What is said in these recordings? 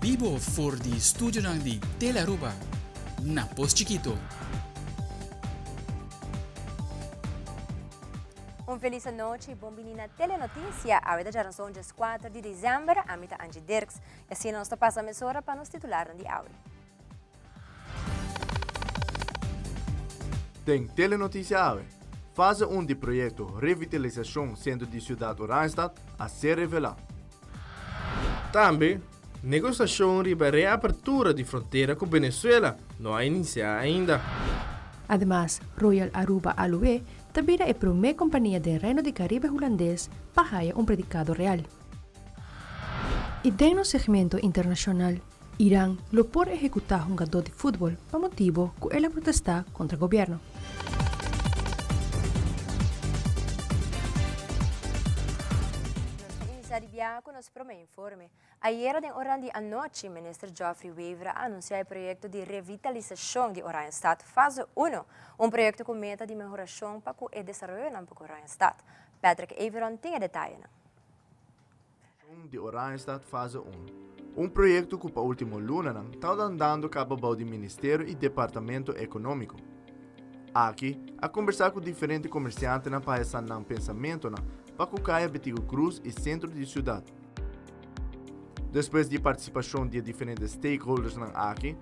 bibo for di studionan di Telearuba na Pos Chikito. Un felis anochi y bon bini na Telenoticia. Awe ta djaranson djes kuater di december. Ami ta Angie Dirks. Y asina nos ta pasa mesora pa nos titularnan di awe. Den Telenoticia awe, fase un di proyecto Revitalisacion Centro di Ciudad Oranjestad a ser revela. Tambe, negosiashon riba reapertura di frontera ku Venezuela no a inisiá ainda. Ademas, Royal Aruba Aloe ta bira e promé kompania den Reino di Karibe Hulandes pa haya un predikado real. I den nos segmento internashonal, Iran lo por ehekutá hungadó di futbol pa motibo ku el a protestá kontra gobièrnu. Nos ta inisiá di biaha ku nos promé informe. Ayera den oran di anochi, Minister Geoffrey Wever a anunsiá e proyekto di revitalisashon di Oranjestad fase uno, un proyekto ku meta di mehorashon pa ku e desaroyonan pa ku Oranjestad. Patrick Everon tin e detayenan. Di Oranjestad fase un. Un proyekto ku pa ultimo lunanan tabata andando kaba bou di Ministerio i Departamento Ekonómiko. Aki a kombersá ku diferente komersiantenan pa hesa nan pensamentonan pa ku Kaya Betico Cruz i sentro di siudat. Despues di e partisipashon di e diferente stakeholdersnan aki,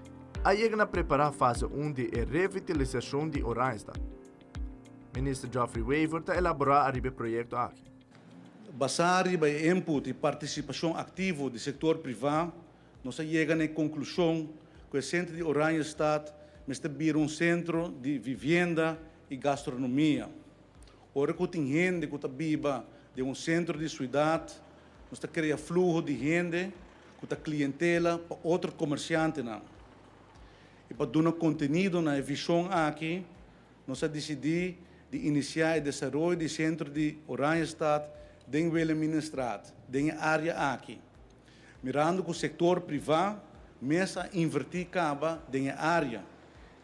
a yega na prepará fase un di e revitalisashon di Oranjestad. Minister Geoffrey Wever ta elaborá ariba e proyekto aki. Basá riba e input i partisipashon aktivo di sektor privá, nos a yega na e konklushon ku e sentro di Oranjestad mester bira un sentro di vivienda i gastronomia. Ora ku tin hende ku ta biba den un sentro di suidat, nos ta krea fluho di hende ku ta klientela pa otro komersiantenan. I pa duna kontenido na e vishon aki, Nos a disidí di inisiá e desaroyo di sentro di Oranjestad den Wilhelminastraat, den e área aki. Mirando ku sektor privá mes a invertí kaba den e área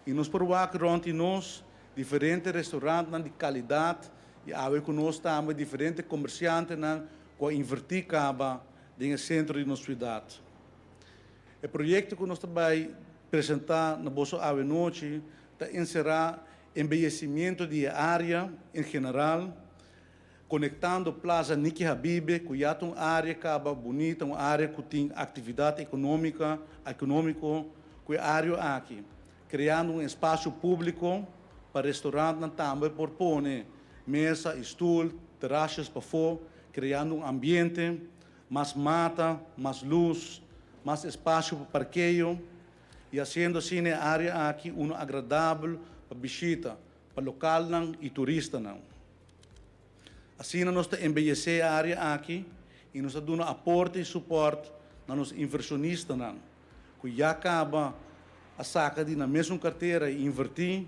i nos por wak rònt di nos diferente restaurantnan di kalidat i awe ku nos tambe diferente komersiantenan ku a invertí kaba den e sentro di nos siudat. E proyekto ku nos ta bai presentá na boso awe nochi ta enserá embeyecimiento di e área en general, konektando Plaza Nicky Habibe ku ya ta un área kaba bunita, un área ku tin aktividat ekonómika ekonómiko ku e área aki, kreando un espasio públiko pa restorantnan tambe por pone mesa i stul, terasjes pafó, kreando un ambiente, mas mata, mas lus, mas espasio pa parkeo. i hasiendo asina e área aki unu agradabel pa bishita pa lokalnan i turistanan. Asina nos ta embeyesé e área aki i nos ta duna aporte i supòrt na nos invershonistanan ku ya kaba a saka di nan mesun kartera i invertí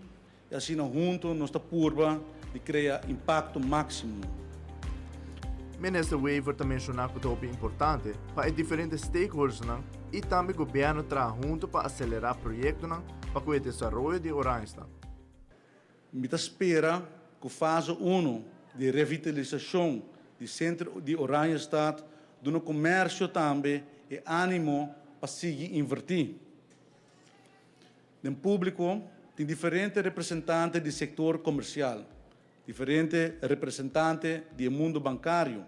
I asina hunto nos ta purba di krea impakto máksimo. Minister Wever ta menshoná ku ta hopi importante pa e diferente stakeholdersnan i tambe gobièrnu traha hunto pa aselerá proyektonan pa ku e desaroyo di Oranjestad. Mi ta spera ku fase uno di revitalisashon di sentro di Oranjestad duna komersio tambe e ánimo pa sigui invertí. Den públiko tin diferente representante di sektor komersial, diferente representante di e mundu bankario.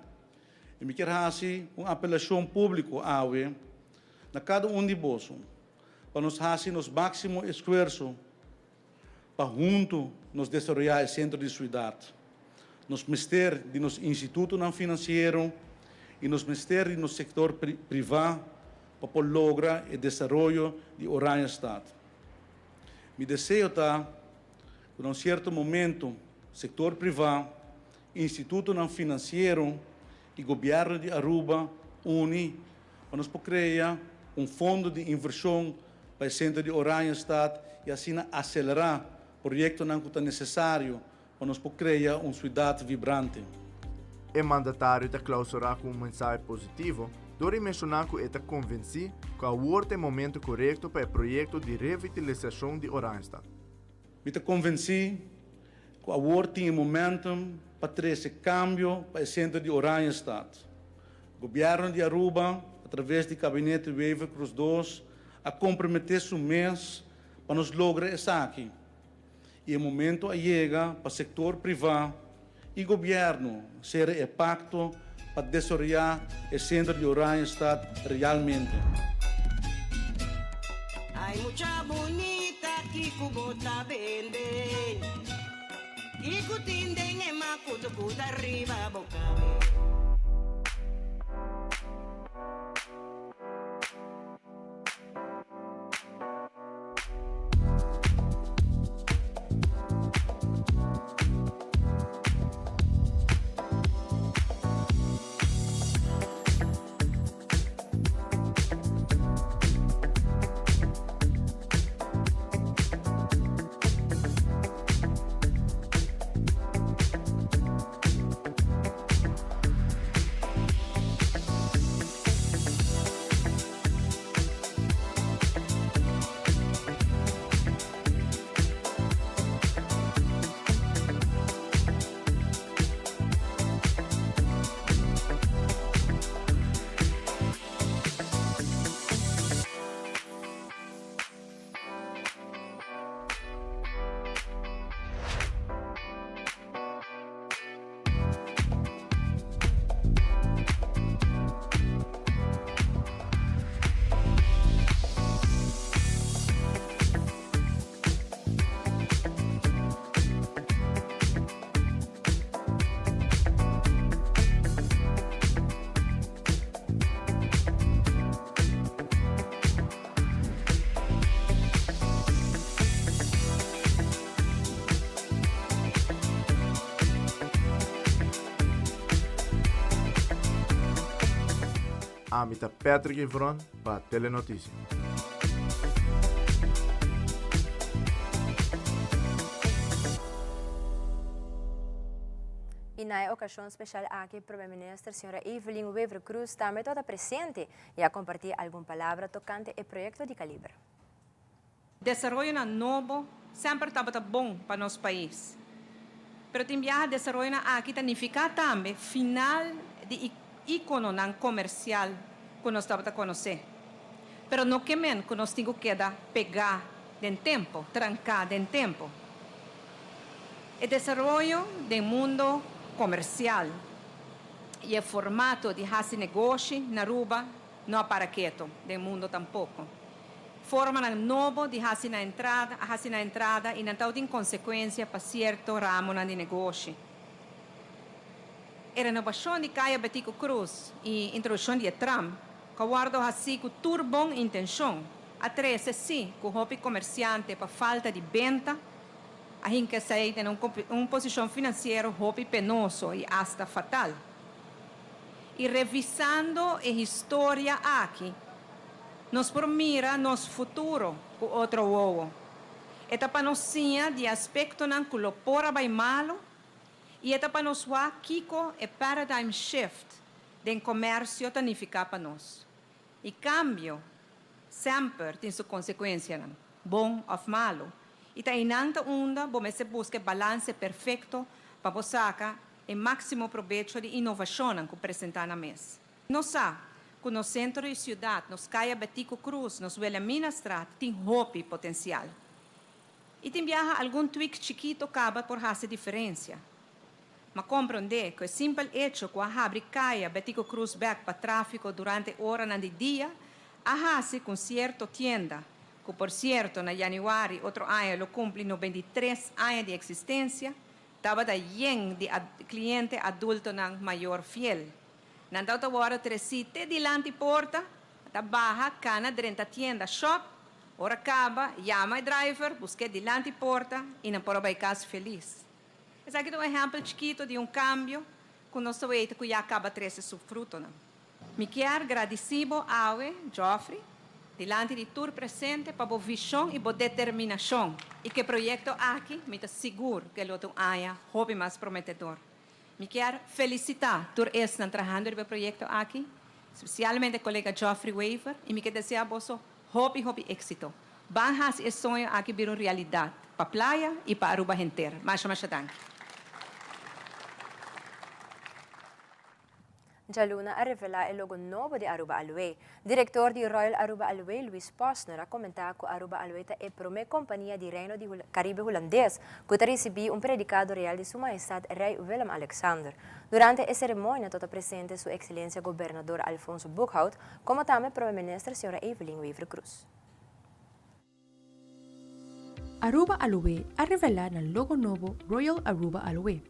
I mi kier hasi un apelashon públiko awe na kada un di boso pa nos hasi nos máksimo esfuerso pa huntu nos desaroyá e sentro di suidat. Nos mester di nos institutonan finansiero i nos mester di nos sektor privá pa por logra e desaroyo di Oranjestad. Mi deseo ta ku na un sierto momento sektor privá, institutonan finansiero i gobièrnu di Aruba uni pa nos por krea un fondo di invershon pa e sentro di Oranjestad i asina aselerá proyektonan ku ta nesesario pa nos por krea un siudat vibrante. E mandatario ta klausurá ku un mensahe positivo dor di menshoná ku e ta konvensí ku awor ta e momento korekto pa e proyekto di revitalisashon di Oranjestad. Mi ta konvensí ku awor tin e momentum pa trese kambio pa e sentro di Oranjestad. Gobièrnu di Aruba. traves di Gabinete Wever-Croes dos, a komprometé su mes pa nos logra esaki. I e momento a yega pa sektor privá i gobièrnu sera e pakto pa desaroyá e sentro di Oranjestad realmente. Ay mucha bunita kico bo ta bende Kico tin den e macuto cu ta riba bo cabe. Ami ta Patrick Evron pa Telenoticia. Y na e ocasion special aki Prome Minister Sra. Evelyn Wever-Croes tambe tabata presente y a comparti algun palabra tocante e proyecto di Caliber. Desaroyonan nobo semper tabata bon pa nos pais. Pero tin biaha desaroyonan aki ta nifiká tambe final di íkononan komersial ku nos tabata konosé. Pero no ke men ku nos tin ku keda pegá den tempu, tranká den tempu. E desaroyo den mundo komersial i e formato di hasi negoshi na Aruba no a para keto, den mundo tampoko. Formanan nobo di hasi nan entrada a hasi nan entrada i nan tabatin konsekuensia pa sierto ramonan di negoshi. E renobashon di Kaya Betico Croes i introdukshon di e tram, ku a wòrdu hasí ku tur bon intenshon, a trese sí ku hopi komersiante pa falta di benta a hinka esei den un posishon finansiero hopi penoso i asta fatal. I revisando e historia aki, Nos por mira nos futuro ku otro wowo. E ta pa nos siña di aspektonan ku lo por a bai malu i e ta pa nos wak kiko e paradigm shift den komersio ta nifiká pa nos. I kambio semper tin su konsekuensianan, bon òf malu, i ta einan ta unda bo mester buska e balanse perfekto pa bo saka e máksimo probecho di inovashonnan ku presentá na mes. Nos sa ku nos sentro di siudat, nos Kaya Betico Croes, nos Wilhelminastraat tin hopi potensial. I tin biaha algun tweak chikito kaba por hasi diferensia. Ma komprondé ku e simpel echo ku a habri Kaya Betico Croes bèk pa tráfiko durante oranan di dia a hasi ku un sierto tienda, ku por sierto na yanüari otro aña lo kumpli 93 aña di eksistensia, tabata yen di kliente adultonan mayor fiel. Nan tabata wòrdu tresí te dilanti porta, ta baha, kana drenta tienda, shòp, ora kaba, yama e driver, busk'é dilanti porta i nan por a bai kas felis. Esaki ta un ehèmpel chikitu di un kambio ku nos ta weta ku ya kaba trese su frutonan. Mi kier gradisí bo awe, Geoffrey, dilanti di tur presente pa bo vishon i bo determinashon i ku e proyekto aki mi ta sigur ku e lo ta un aña hopi mas prometedor. Mi kier felicita tur esnan trahando riba e proyecto aki, specialmente colega Geoffrey Wever, y mi ke desea boso hopi hopi exito. Ban haci e soño aki bira un realidad pa Playa y pa Aruba henter. Masha masha danki. Djaluna a revela e logo nobo di Aruba Aloe. Director di Royal Aruba Aloe, Luis Posner, a comenta cu Aruba Aloe ta e prome compania di Reino di Caribe Hulandes cu ta ricibi un predicado real di Su Mahestad Rey Willem Alexander. Durante e ceremonia tabata presente Su Excelencia Gobernador Alfonso Boekhoudt, como tambe Prome Minister Sra. Evelyn Wever-Croes. Aruba Aloe a revelá nan logo nobo Royal Aruba Aloe.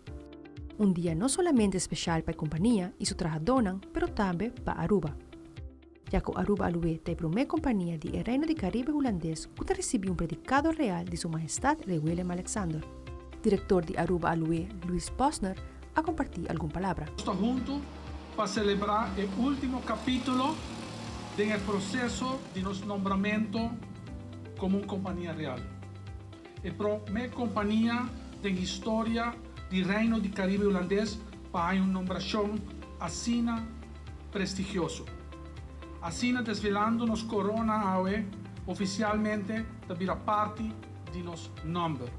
Un dia no solamente speshal pa e kompania i su trahadónan pero tambe pa Aruba. Ya ku Aruba Aloe ta e promé kompania di e Reino di Karibe Hulandes ku ta risibí un predikado real di Su Mahestat Rei Willem Alexander. Direktor di Aruba Aloe, Luis Posner, a kompartí algun palabra. Nos ta huntu pa selebrá e último kapítulo den e proseso di nos nombramentu komo un kompania real. E promé kompania den historia di Reino di Karibe Hulandes pa haña un nombrashon asina prestigioso. Asina desvelando nos korona awe ofisialmente ta bira parti di nos nòmber.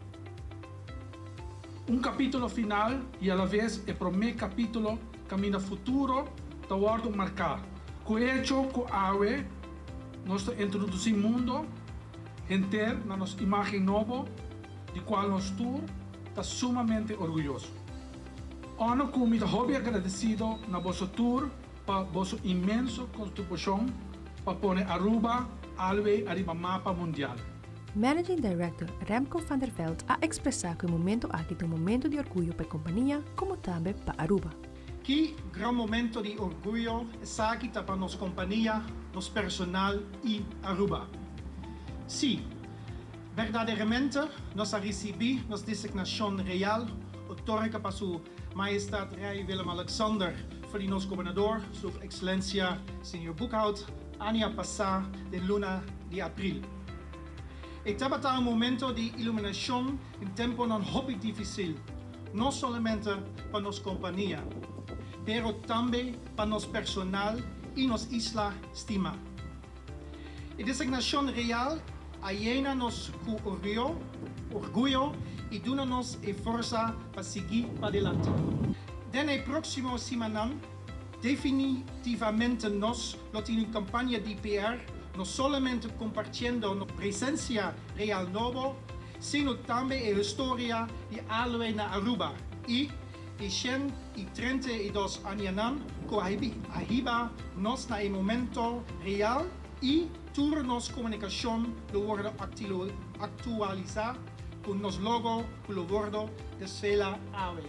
Un kapítulo final i alaves e promé kapítulo kaminda futuro ta wòrdu marká ku e echo ku awe Nos ta introdusí mundo henter na nos imágen nobo di kual nos tur ta sumamente orguyoso. Òno ku mi ta hopi agradesido na boso tur pa boso inmenso kontribushon pa pone Aruba alwei ariba mapa mundial. Managing Director Remco van der Veld a ekspresá ku e momento aki ta un momento di orguyo pa e kompania komo tambe pa Aruba. Ki gran momento di orguyo esaki ta pa nos compania, nos personal y Aruba. Sí, berdaderamente nos a ricibi nos designacion real otorga pa Su Majestad Rey Willem Alexander for di nos Gobernador, Su Excelencia Señor Boekhoudt, aña pasa den luna di april. E tabata un momento di iluminacion den temponan hopi dificil. no solamente pa nos compania, pero tambe pa nos personal y nos isla stima. E designacion real a yena nos cu orguyo, orguyo y duna nos e forsa pa sigui padilanti. Den e proximo simannan, definitivamente nos lo tin un campaña di PR, no solamente compartiendo nos presencia real nobo, sino tambe e historia di aloe na Aruba y e 132 añanan cu a hiba nos na e momento real y tur nos comunicacion lo wordo actualisa cu nos logo cu lo wordo desvela awe.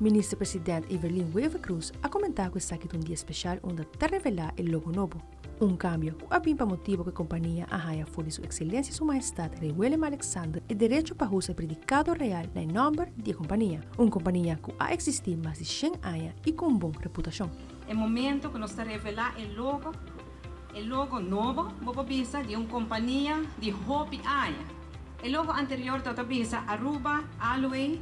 Minister President Evelyn Wever-Croes a comenta cu esaki ta un dia special unda ta revela e logo nobo. Un kambio ku a bin pa motibu ku e kompania a haña for di Su Ekselensia Su Mahestat Rei Willem Alexander e derecho pa usa e predikado real na e nòmber di e kompania, un kompania ku a eksistí mas di shen aña i ku un bon reputashon. E momento ku nos ta revelá e logo, e logo nobo, bo por bisa, di un kompania di hopi aña. E logo anterior tabata bisa Aruba Aloe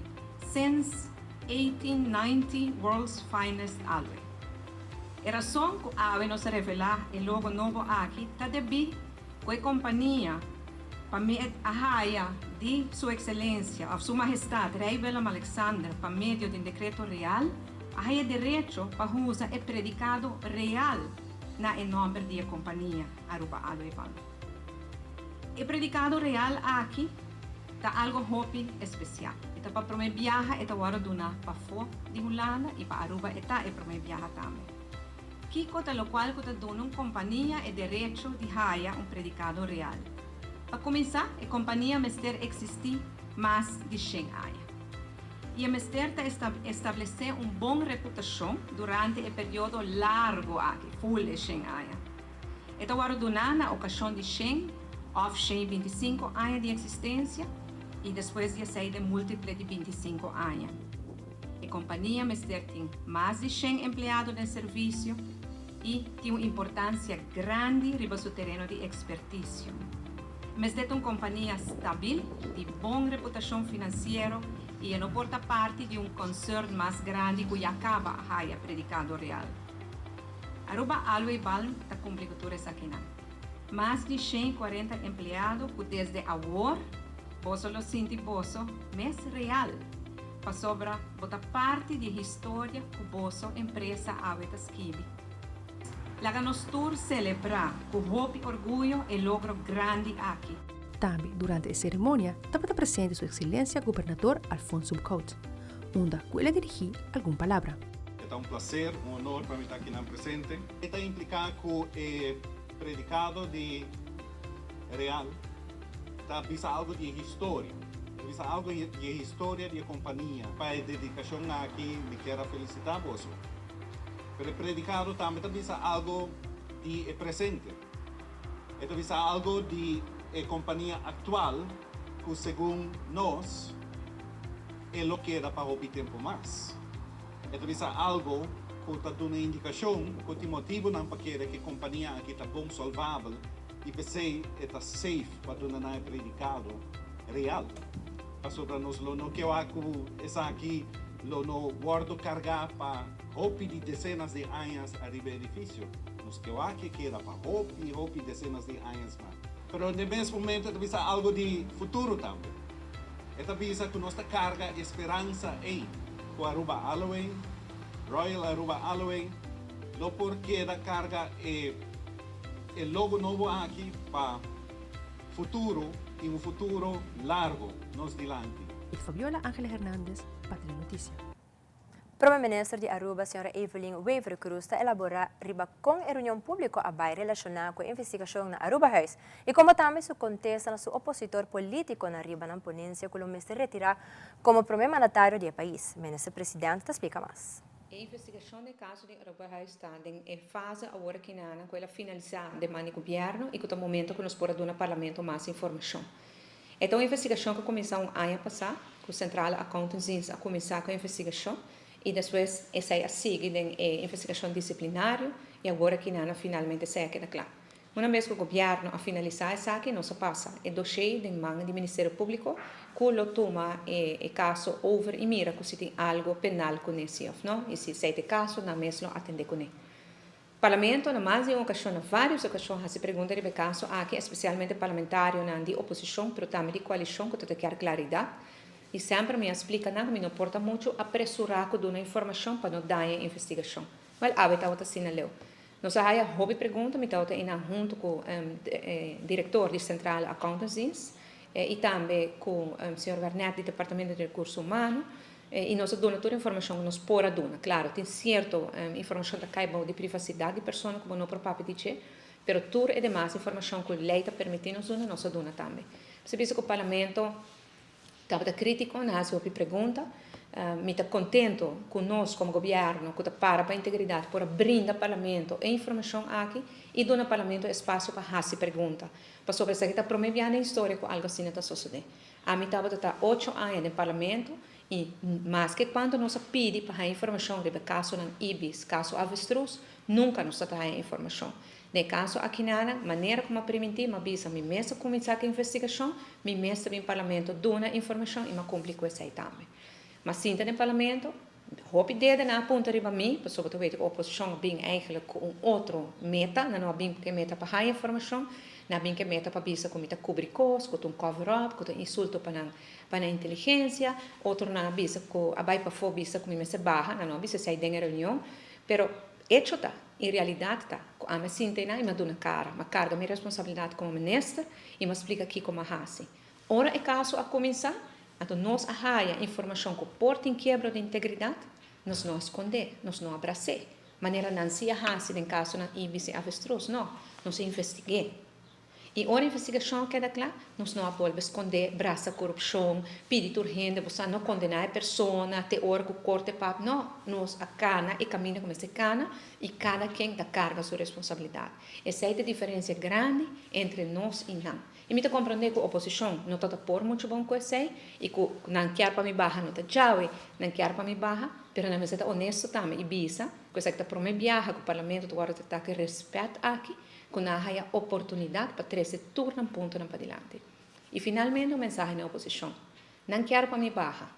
since 1890 World's Finest Aloe. E rason ku awe nos a revelá e logo nobo aki ta debí ku e kompania pa mi a haya di Su Ekselensia òf Su Mahestat Rei Willem Alexander pa medio di un dekreto real a haya derecho pa usa e predikado real na e nòmber di e kompania Aruba Aloe Bank. E predikado real aki ta algo hopi espesial. E ta pa promé biaha e ta wòrdu duna pafó di Hulanda i pa Aruba e ta e promé biaha tambe. Kiko ta lokual ku ta duna un kompania e derecho di haya un predikado real? Pa kuminsá, e kompania mester eksistí mas di shen aña. I e mester ta establesé un bon reputashon durante e periodo largu aki, ful e shen aña. E ta wòrdu duná na okashon di shen òf 125 aña di eksistensia i despues di esei den múltiple di 25 aña. E kompania mester tin mas di 100 empleado den servisio i tin un importansia grandi riba su tereno di ekspertisio. Mester ta un kompania stabil, di bon reputashon finansiero i e no por ta parti di un konsern mas grandi ku ya kaba a haya predikado real. Aruba Aloe Balm ta kumpli ku tur esakinan. Mas di 140 empleado ku desde awor boso lo sinti boso mes real. Pasobra bo ta parti di e historia ku boso empresa awe ta skibi. Laga nos tur selebrá ku hopi orguyo e logro grandi aki. Tambe durante e ceremonia tabata presente Su Excelencia Gobernador Alfonso Boekhoudt, unda cu el a dirigi algun palabra. E ta un placer, un honor pa mi ta akinan presente. E ta implica cu e predicado di Real ta bisa algo di e historia. Ta bisa algo di e historia di e compania. Pa e dedicacion aki mi kier a felicita boso. Pero e predicado tambe ta bisa algo di e presente. E ta bisa algo di e compania actual cu segun nos e lo keda pa hopi tempo mas. E ta bisa algo cu ta duna indicacion cu tin motibonan pa kere cu e compania aki ta bon solvabel y p'esey e ta safe pa duna nan e predicado real. Pasobra nos lo no ke wak cu esaki lo no wordo carga pa hopi di decenas di añas ariba e edificio. Nos ke wak e keda pa hopi, hopi decenas di añas mas. Pero n'e mes momento e ta bisa algo di futuro tambe. E ta bisa cu nos ta carga e speransa ey cu Aruba Aloe, Royal Aruba Aloe, lo por keda carga e e logo nobo aki pa futuro y un futuro largo nos dilanti. Y Fabiola Angela Hernandez pa Telenoticia. Prome Minister di Aruba, Sra. Evelyn Wever-Croes ta elabora riba con e reunion publico a bay relaciona cu e investigacion na Arubahuis y como tambe su contesta na su opositor politiconan riba nan ponencia cu lo mester retira como prome mandatario di e pais. Minister President ta splica mas. E investigacion den caso di Arubahuis ta den e fase awor akinan cu el a finalisa den man di gobierno y cu ta momento cu nos por a duna Parlamento mas informacion. E ta un investigashon ku a kuminsá un aña pasá, ku Centrale Accountantsdienst a kuminsá ku e investigashon i despues esei a sigui den e investigashon disiplinario i awor aki nan a finalmente esei a keda kla. Una bes ku gobièrnu a finalisá esaki nos a pasa e doshé den man di Ministerio Públiko ku lo tuma e kaso over i mira ku si tin algu penal kuné si òf no i si esei ta e kaso nan mes lo atendé kuné. Parlamento na mas di un okashon, na vários okashon hasi pregunta riba e kaso aki, espesialmente parlamentarionan di oposishon pero tambe di koalishon ku ta ta kier klaridat. I semper mi a splika nan ku mi no por ta muchu apresurá ku duna informashon pa no daña e investigashon. Wèl, awe tabata asina leu. Nos a haya hopi pregunta, mi tabata einan huntu ku e direktor di Centrale Accountantsdienst i tambe ku señor Wernet di Departamento di Rekurso Humano. I nos a duna tur informashon ku nos por a duna. Klaro, tin sierto informashon ta kai bou di privasidat di persona ku bo no por papia di dje, pero tur e demas informashon ku lei ta permití nos duna, nos a duna tambe. Mester bisa ku Parlamento tabata krítiko, nan hasi hopi pregunta. Mi ta kontentu ku nos komo gobièrnu ku ta para pa integridat por a brinda Parlamento e informashon aki i duna Parlamento espasio pa hasi pregunta, pasobra esaki ta promé bia den historia ku algu asina ta sosodé. Ami tabata ta ocho aña den Parlamento y maske cuanto nos a pidi pa haya informacion riba e casonan Ibis, caso Avestruz, nunca nos ta ta haya informacion. Den e caso akinanan, manera cu m'a priminti, m'a bisa mi mes a cuminsa cu e investigacion, mi mes ta bin Parlamento duna informacion y m'a cumpli cu esey tambe. M'a sinta den Parlamento, hopi dedenan a punta riba mi, pasobra ta wete cu oposicion a bin eigenlijk cu un otro meta, nan no a bin cu e meta pa haya informacion, nan a bin cu e meta pa bisa cu mi ta cubri cos, cu ta un cover up, cu ta un insulto pa nan pa nan inteligencia, otronan a bisa cu a bay pafo bisa cu mi mester baha, nan no a bisa esey den e reunion, pero hecho ta y realidad ta cu ami a sinta eynan y mi a duna cara, mi a carga mi responsabilidad como minister y mi a splica kico mi a haci. Ora e caso a cuminsa, anto nos a haya informacion cu por tin kiebro di integridad, nos no a sconde, nos no a bras'é, manera nan si a haci den casonan Ibis y Avestruz, no, nos a investigu'é. Y ora investigacion a keda cla, nos no a bolbe sconde, brasa corupcion, pidi tur hende, bo sa, no condena e persona te ora cu corte pap, no, nos a cana e caminda cu mester cana y cada ken ta carga su responsabilidad. Esey ta e diferencia grandi entre nos y nan. I mi ta komprondé ku oposishon no ta ta por muchu bon ku esei i ku nan kier pa mi baha no ta djawe nan kier pa mi baha, pero nan mester ta onesto tambe i bisa ku esaki ta promé biaha ku parlamento ta wòrdu tratá ku e rèspèt aki ku nan a haya oportunidat pa trese tur nan puntonan padilanti. I finalmente un mensahe na e oposishon, Nan kier pa mi baha.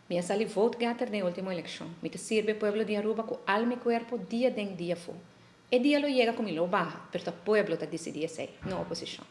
Mi a sali vote getter den e ultimo elekshon. Mi ta sirbi e pueblo di Aruba ku alma i kuerpo dia den dia afó. E dia lo yega ku mi lo baha, pero ta pueblo ta disidí esei, no oposishon.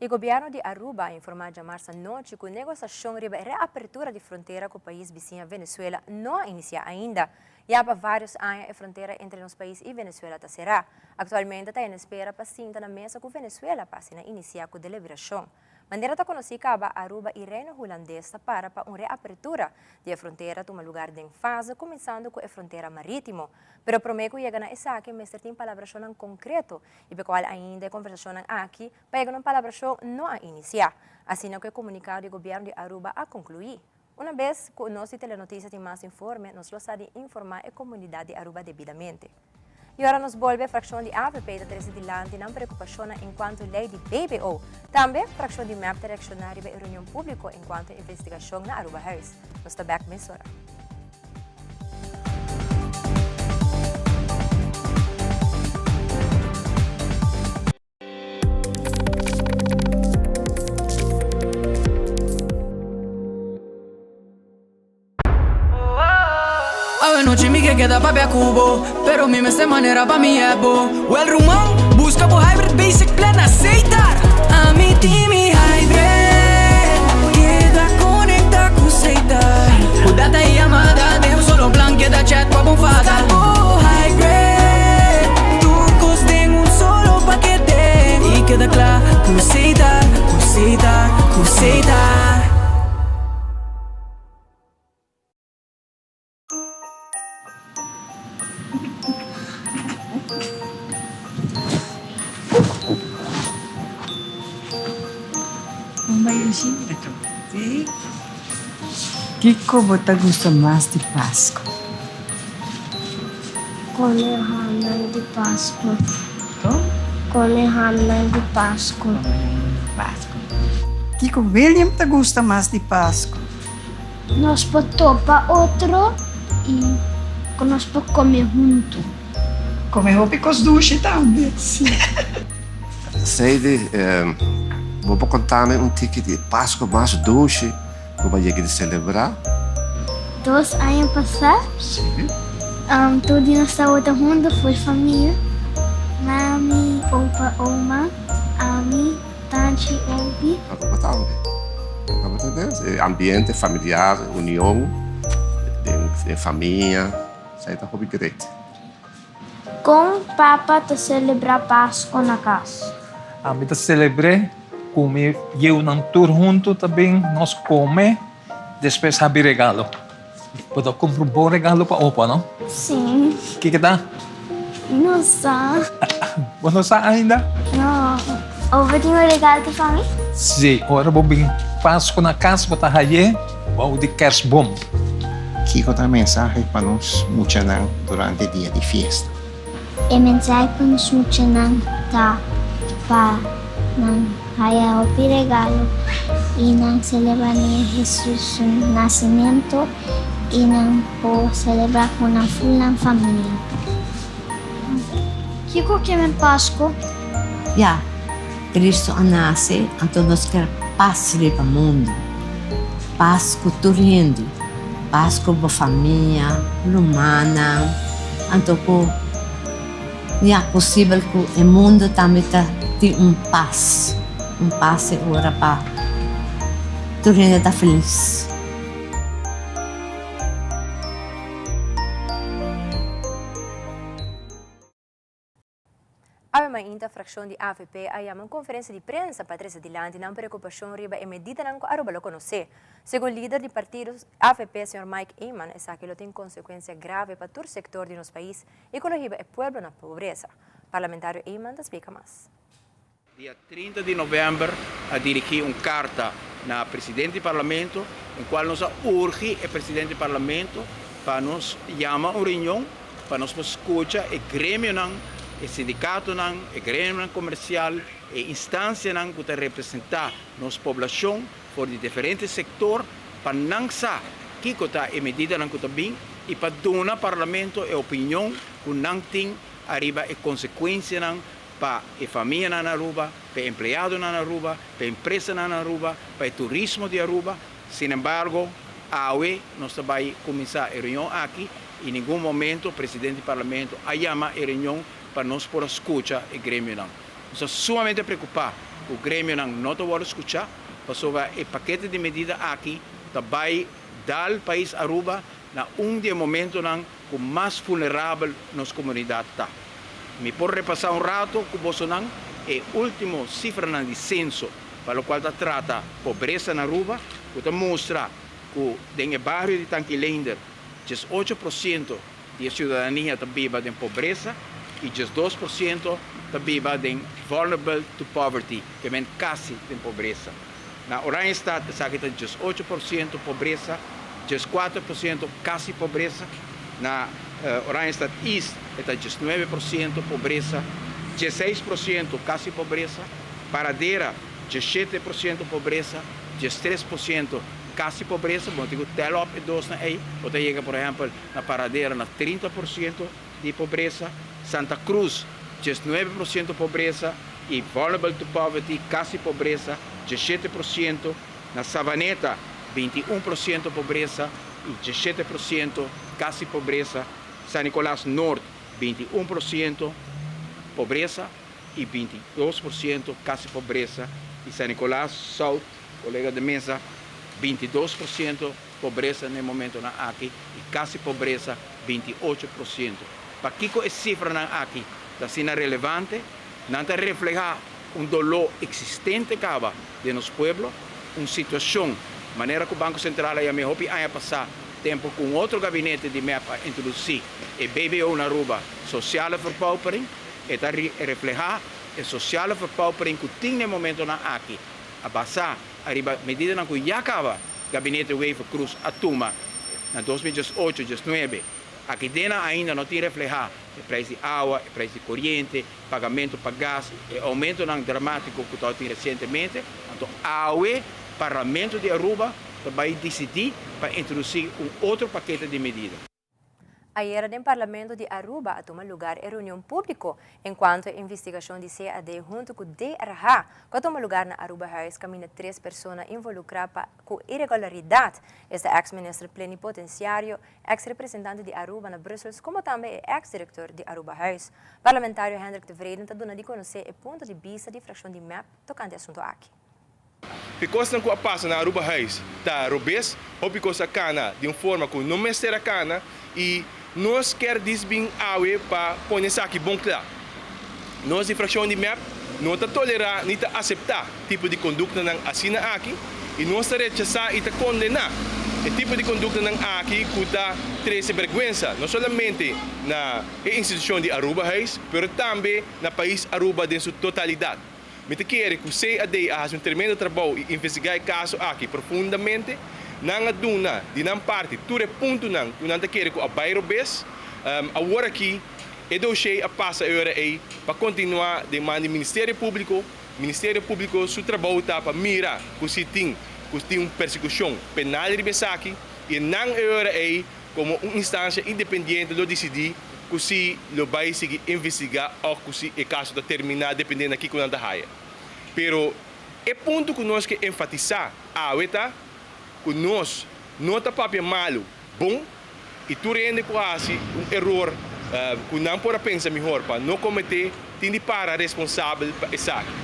E gobierno di Aruba a informa djamars anochi cu negociacion riba e reapertura di frontera cu pais bisiña Venezuela no a inicia ainda. Ya pa varios aña e frontera entre nos pais y Venezuela ta cera. Actualmente ta en espera pa sinta na mesa cu Venezuela pa asina inicia cu deliberacion. Manera ta conoci caba, Aruba y Reino Hulandes ta para pa un reapertura di e frontera tuma lugar den fase cuminsando cu e frontera maritimo. Pero prome cu yega na esaki mester tin palabracionnan concreto y pe cual ainda e conversacionnan aki pa yega na un palabracion no a inicia. Asina cu e comunicado di gobierno di Aruba a conclui. Una bes cu nos di Telenoticia tin mas informe nos lo sa di informa e comunidad di Aruba debidamente. I ora nos bolbe, frakshon di avp ta trese dilanti nan preokupashonnan enkuanto lei di BBO. Tambe, frakshon di mep ta reakshoná riba e reunion públiko enkuanto investigashon na Arubahuis. Nos ta bèk mesora. Awe nochi mi ke keda papia ku bo Pero mi mester manera pa mi ebo Well ruman, buska bo hybrid basic plan na Setar Ami tin mi hybrid Keda konekta ku Setar Ku data i yamada den un solo plan Keda chat pa bo fada Buska bo hybrid Tur kos den un solo pakete I keda kla ku Setar, ku Setar, ku Setar. Kiko bo ta gusta mas di Pasku? Come hamnan di Pasku. Come hamnan di Pasku. Kiko William ta gusta mas di Pasku? Nos por topa otro i ku nos por kome huntu. Kome hopi kos dushi tambe. Sadie, bo por konta mi un tiki di e Pasku mas dushi ku bo a yega di selebrá? Dos aña pasá, tur di nos tabata huntu for famia, mami, opa, oma, ami. Tanchi Obi. Aruba tambe. Aruba ta den e ambiente familiar, union den famia, esei ta hopi great. Kon papa ta selebrá Pasko na kas? Ami ta selebr'é ku mi yiunan tur huntu ta bin nos kome, despues habi regalo. Bo ta kumpra un bon regalo pa opa, no? Sí. Kiko ta? No sa. Bo no sa ainda? No. Opa tin un regalo pa mi? Sí, ora bo bin Pasku na kas bo ta haye bou di kersboom. Kiko ta mensahe pa nos muchanan durante dia di fiesta? E mensahe pa nos muchanan ta pa nan haya hopi regalo i nan selebrá Niño Hesus su nasimentu i nan por selebrá ku nan ful nan famia. Kiko ke men Pasku? Ya, Kristu a nase, anto nos ker pas riba mundu, pas ku tur hende, pas ku bo famia, rumannan, anto ku ya posibel ku e mundu tambe ta tin un pas, un pas e ora pa tur hende ta felis. Awe mainta frakshon di avp a yama un konferensia di prensa pa trese dilanti nan preokupashon riba e medidanan ku Aruba lo konosé. Segun lider di partido avp señor Mike Eman esaki lo tin konsekuensia grave pa tur sektor di nos pais i ku lo hiba e pueblo na pobresa. Parlamentario Eman ta splika mas. Dia 30 di novèmber a dirigí un karta na presidente di Parlamento en kual nos a urgi e presidente di Parlamento pa nos yama un reunion pa nos por skucha e gremionan, e sindikatonan, e gremionan komersial, e instansianan ku ta representá nos poblashon for di diferente sektor pa nan sa kiko ta e medidanan ku ta bin i pa duna Parlamento e opinion ku nan tin ariba e konsekuensianan pa e famianan na Aruba, pa e empleadonan na Aruba, pa e empresanan na Aruba, pa e turismo di Aruba. Sinembargo, awe nos ta bai kuminsá e reunion aki i ningun momento presidente di Parlamento a yama e reunion pa nos por a skucha e gremionan. Nos ta sumamente preokupá. ku gremionan no ta wòrdu skuchá, pasobra e pakete di medida aki ta bai dal pais Aruba na un di e momentonan ku mas vulnerabel nos komunidat ta. Mi por repasá un rato ku bosonan e último sifranan di senso pa lokual ta trata pobresa na Aruba, ku ta mustra ku den e bario di Tanki Leender 18% di e siudadania ta biba den pobresa i 12% ta biba den vulnerable to poverty, ke men kasi den pobresa. Na Oranjestad esaki ta 18% pobresa, 14% kasi pobresa. Na Oranjestad East e ta 19% pobresa, 16% kasi pobresa. Paradera 17% pobresa, 13% kasi pobresa. Bo tin ku tel op e dosnan ei, bo ta yega por ehèmpel na Paradera na 30% di pobresa, Santa Cruz 19% pobresa i vulnerable to poverty, kasi pobresa, 17%, na Savaneta 21% pobresa i 17% kasi pobresa, San Nicolas Noord 21% pobresa i 22% kasi pobresa i San Nicolas South, kolega de mesa, 22% pobresa na e momentonan aki i kasi pobresa 28%. Pakiko e sifranan aki ta asina relevante? Nan ta reflehá un doló eksistente kaba den nos pueblo, un situashon manera ku Banko Sentral a yam'é hopi aña pasá tempu ku un otro gabinete di mep a introdusí e BBO na Aruba, sociale verpaupering. E ta reflehá e sociale verpaupering ku tin na e momentonan aki, a basá ariba medidanan ku ya kaba gabinete Wever-Croes a tuma na 2018, 19. Aki dena ainda no tin reflehá e prijs di awa, e prijs di koriente, pagamentu pa gas, e oumentonan dramátiko ku tabatin resientemente. Anto awe Parlamento di Aruba ta bai disidí pa introdusí un otro pakete di medida. Ayera den Parlamento di Aruba a tuma lugar e reunion publico encuanto e investigacion di CAD hunto cu DRH cu a tuma lugar na Arubahuis caminda tres persona involucra pa cu iregularidad, esta ex minister plenipotenciario, ex representante di Aruba na Brussels como tambe e ex director di Arubahuis. Parlamentario Hendrik Tevreden ta duna di conoce e punto di bista di fraccion di mep tocante e asunto aki. E kosnan ku a pasa na Arubahuis ta robes, hopi kos a kana di un forma ku no mester a kana i nos kier dis bin awe pa pone esaki bon kla. Nos di frakshon di mep no ta tolerá ni ta aseptá tipo di konduktanan asina aki i nos ta rechasá i ta kondená e tipo di konduktanan aki ku ta trese bèrgwensa no solamente na e institushon di Arubahuis pero tambe na pais Aruba den su totalidat. Mi ta kere ku CAD a hasi un tremendo trabou i investigá e kaso aki profundamente. Nan a duna di nan parti tur e puntonan ku nan ta kere ku a bai robes. Awor aki e doshé a pasa e ora ei pa kontinuá den man di Ministerio Públiko. Ministerio Públiko su trabou ta pa mira ku si tin ku tin un persekushon penal riba esaki i nan e ora ei komo un instansia independiente lo disidí ku si lo bai sigui investigá òf ku si e kaso ta terminá dependé na kiko nan ta haya. Pero e punto ku nos ke enfatisá awe ta ku nos no ta papia malu bon i tur hende ku hasi un eror ku nan por a pensa mihor pa no kometé tin di para responsabel pa esaki.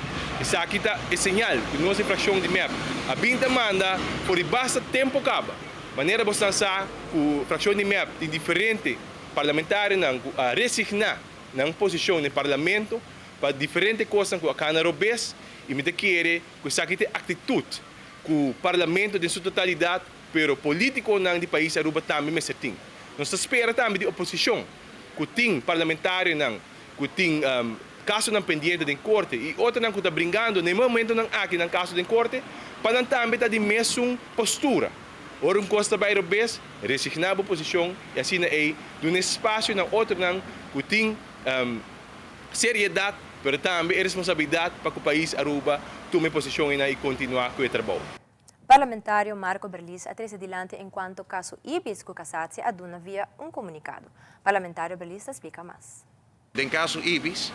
Esaki ta e señal ku nos di frakshon di mep a bin ta manda for di basta tempu kaba. Manera bosan sa ku frakshon di mep tin diferente parlamentarionan ku a resigná nan posishon den parlamento pa diferente kosnan ku a kana robes i mi ta kere ku esaki ta e aktitut ku parlamento den su totalidat pero politikonan di pais Aruba tambe mester tin. Nos ta spera tambe di oposishon ku tin parlamentarionan ku tin kasonan pendiente den korte i otronan ku ta bringando na e momentonan aki nan kaso den korte pa nan tambe ta di mesun postura. Ora un kos ta bai robes, resigná bo posishon i asina ei duna espasio na otronan ku tin seriedat pero tambe e responsabilidat pa ku pais Aruba tuma e posishon einan i kontinuá ku e trabou. Parlamentario Marco Berlis a trese dilanti enkuanto kaso Ibis ku Cassatie a duna via un komunikado. Parlamentario Berlis ta splika mas. Den kaso Ibis,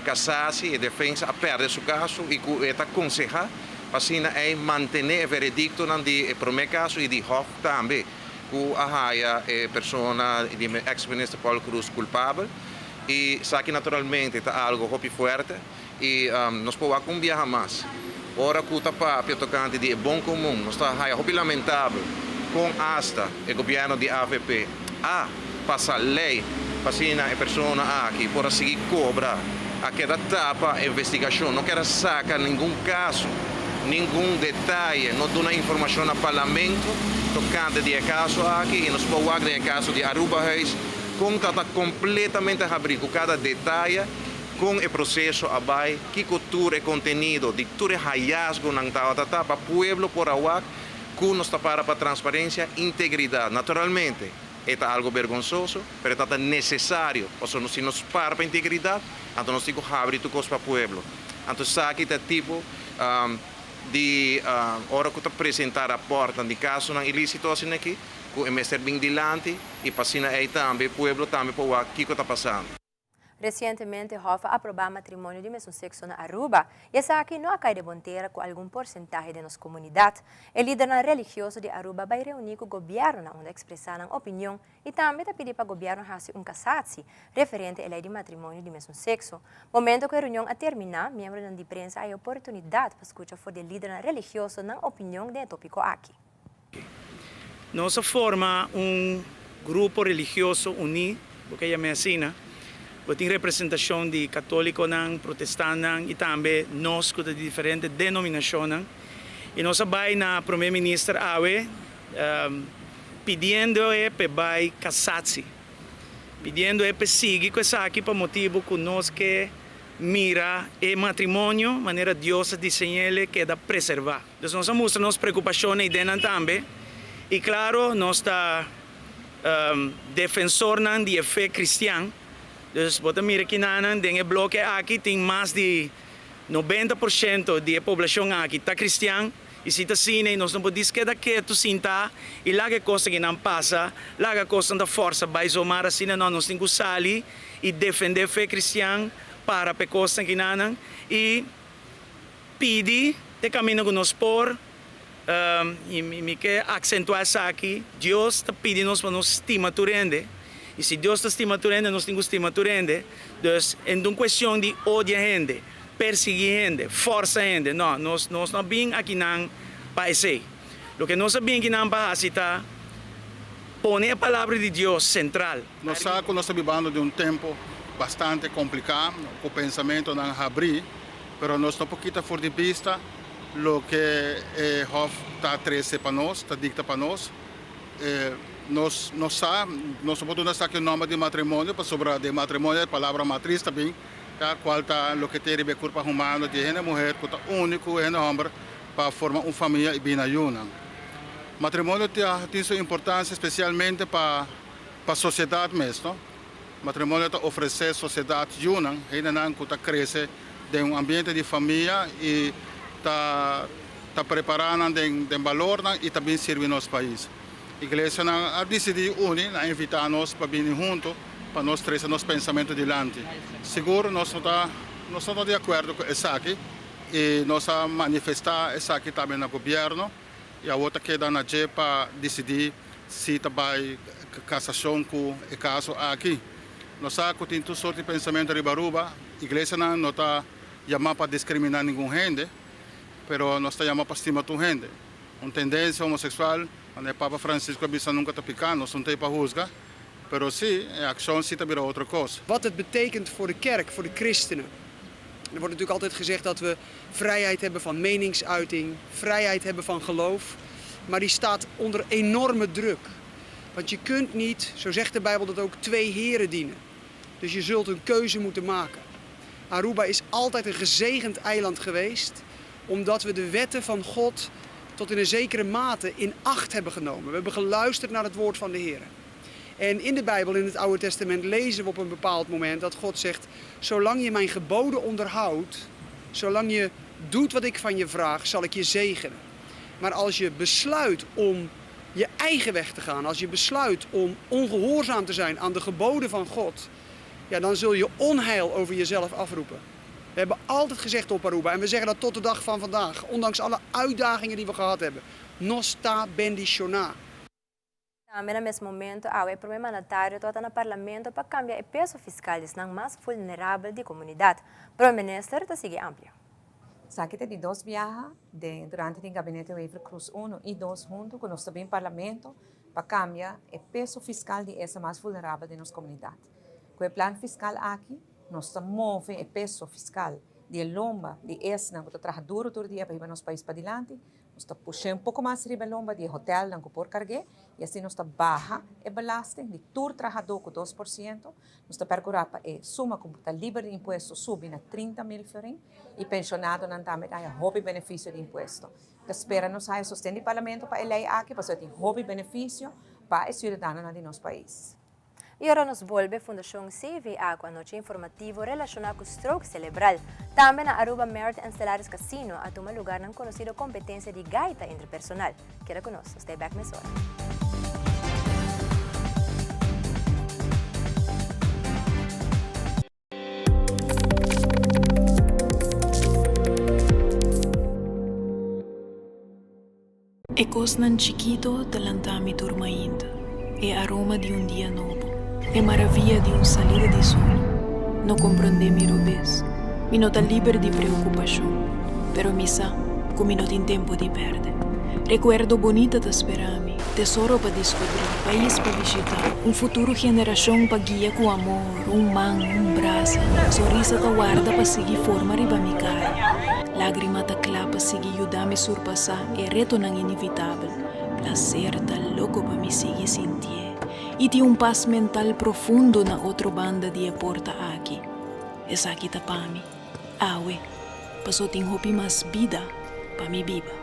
Cassatie, e defensa a pèrdè su kaso i ku e ta konsehá pa asina ei mantené e verediktonan di e promé kaso i di Hof tambe ku a haya e persona di eks minister Paul Croes kulpabel. I esaki naturalmente ta algu hopi fuerte. I nos por wak un biaha mas. Ora ku ta papia tokante di e bon komun, nos ta haya hopi lamentabel kon asta e gobièrnu di avp a pasa lei pa asina e persona aki por a sigui kobra, a keda tapa e investigashon, no keda saka ningun kaso, ningun detaye, no duna informashon na parlamento tokante di e kaso aki i nos por wak den e kaso di Arubahuis kon ta ta kompletamente habrí ku kada detaye. Kon e proseso a bai, kiko tur e kontenido di tur e hayasgonan tabata ta pa pueblo por a wak ku nos ta para pa transparensia, integridat. Naturalmente e ta algo bergonsoso, pero e ta ta nesesario, pasobra si nos para pa integridat, anto nos tin ku habri tur kos pa pueblo. Anto esaki ta e tipo di ora ku ta presenta raportnan di kasonan ilisito asina aki, ku e mester bin dilanti i pa asina ei tambe pueblo tambe por wak kiko ta pasando. Resientemente Hof a aprobá matrimonio di mesun sekso na Aruba i esaki no a kai de bon tera ku algun porsentahe den nos komunidat. E lidernan religioso di Aruba bai reuní ku gobièrnu na unda ekspresá nan opinion i tambe ta pidi pa gobièrnu hasi un kasatsi referente e lei di matrimonio di mesun sekso. Momento ku e reunion a terminá, miembronan di prensa a e oportunidat pa skucha for di e lidernan religioso nan opinion den e tópiko aki. Nos a forma un grupo religioso uní, bo ke yam'é asina, bo tin representashon di katólikonan, protestantnan i tambe nos ku ta di diferente denominashonnan. I nos a bai na Promé Minister awe pidiendo e p'e bai kasatsi, pidiendo e p'e sigui ku esaki pa motibu ku nos ke mira e matrimonio manera Dios a diseñ'el keda preservá. Dus nos a mustra nos preokupashon eidennan tambe i klaro nos ta defensornan di e fe kristian. Dus bo ta mira kinanan den e bloke aki tin mas di 90% di e poblashon aki ta kristian i si ta asina i nos no por dis keda ketu sinta i laga e kos akinan pasa, laga kosnan ta fòrsa bai zomar asina no, nos tin ku sali i defendé fe kristian para pa e kosnan kinanan i Pidi te kaminda ku nos por, i mi ke aksentuá esaki, Dios ta pidi nos pa nos stima tur hende, i si Dios ta stima tur hende, nos tin ku stima tur hende. Dus, e no ta un kuestion di odia hende, persiguí hende, fòrsa hende, no, nos nos no a bin akinan pa esei. Loke nos a bin akinan pa hasi ta pone e Palabra di Dios sentral. Nos sa ku nos ta bibando den un tempu bastante kompliká, ku pensamentunan habrí. Pero nos no por kita for di bista loke e Hof ta trece pa nos, ta dicta pa nos. Nos no sa, nos no por duna esaki un nomber di matrimonio, pasobra den matrimonio e palabra matriz ta bin, ta cual ta loke tin riba e curpa humano di e hende muher cu ta uni cu e hende homber pa forma un famia y bina yunan. Matrimonio tin su importancia specialmente pa pa sociedad mes, no? Matrimonio ta ofresé sosiedat yunan, hendenan ku ta krese den un ambiente di famia i ta ta prepará nan den den balornan i ta bin sirbi nos pais. Iglesianan a disidí uni, nan a invitá nos pa bini huntu pa nos trese nos pensamentu dilanti. Sigur nos no ta nos no ta di akuerdo ku esaki i nos a manifestá esaki tambe na gobièrnu i awor ta keda na dje pa disidí si ta bai kasashon ku e kaso aki. Nos sa ku tin tur sort di pensamentu riba Aruba. Iglesianan no ta yamá pa diskriminá ningun hende, pero nos ta yamá pa stima tur hende. Un tendensia homoseksual, manera Papa Francisco a bisa nunka ta piká, nos no ta ei pa husga, pero si e akshon si ta bira otro kos. Wat het betekent voor de kerk, voor de christenen. Er wordt natuurlijk altijd gezegd dat we vrijheid hebben van meningsuiting, vrijheid hebben van geloof. Maar die staat onder enorme druk. Want je kunt niet, zo zegt de Bijbel dat ook, twee heren dienen. Dus je zult een keuze moeten maken. Aruba is altijd een gezegend eiland geweest, omdat we de wetten van God tot in een zekere mate in acht hebben genomen. We hebben geluisterd naar het woord van de Heer. En in de Bijbel, in het Oude Testament, lezen we op een bepaald moment dat God zegt: Zolang je mijn geboden onderhoudt, zolang je doet wat ik van je vraag, zal ik je zegenen. Maar als je besluit om je eigen weg te gaan, als je besluit om ongehoorzaam te zijn aan de geboden van God, ja, dan zul je onheil over jezelf afroepen. We hebben altijd gezegd op Aruba, en we zeggen dat tot de dag van vandaag, ondanks alle uitdagingen die we gehad hebben: Nos ta bendishoná. Tambe na mes momento awe e prome mandatario tabata na Parlamento pa cambia e peso fiscal di esnan mas vulnerabel di comunidad. Prome Minister ta sigui amplia. Esaki ta di dos biaha den durante di Gabinete Wever-Croes uno y dos hunto cu nos ta bin Parlamento pa cambia e peso fiscal di esnan mas vulnerabel den nos comunidad. Cu e plan fiscal aki nos ta move e peso fiscal di e lomba di esnan cu ta traha duro tur dia pa hiba nos pais padilanti. Nos ta push'é un poko mas riba e lomba di e hotelnan ku por karg'é i asina nos ta baha e belasting di tur trahadó ku 2%. Nos ta perkurá pa e suma ku ta liber di impuesto subi na 30.000 florin i penshonadonan tambe ta haña hopi benefisio di impuesto. Ta spera nos haña sosten di Parlamento pa e lei aki pasobra tin hopi benefisio pa e siudadanonan di nos pais. I ora nos bolbe Fundashon CVA ku anochi informativo relashoná ku stroke selebral. Tambe na Aruba Merit and Stellaris Casino a tuma lugar nan konosido kompetensia di gaita entre personal. Keda ku nos, nos ta e bèk mesora. E kosnan chikito ta lanta mi tur mainta, e aroma di un dia nobo, e maravia di un salida di sol. No komprondé mi robes, mi no ta liber di preokupashon, pero mi sa ku mi no tin tempu di pèrdè. Rekuerdo bonita ta spera mi, tesoro pa diskubrí, pais pa bishitá, un futuro generashon pa guia ku amor, un man, un brasa, sonrisa ta warda pa sigui forma riba mi kara. Lágrima ta kla pa sigui yuda mi surpasá e retonan inevitabel. Plaser ta loko pa mi sigui sintié i tin un pas mental profundo na otro banda di e porta aki. Esaki ta pa mi, awe, paso tin hopi mas bida pa mi biba.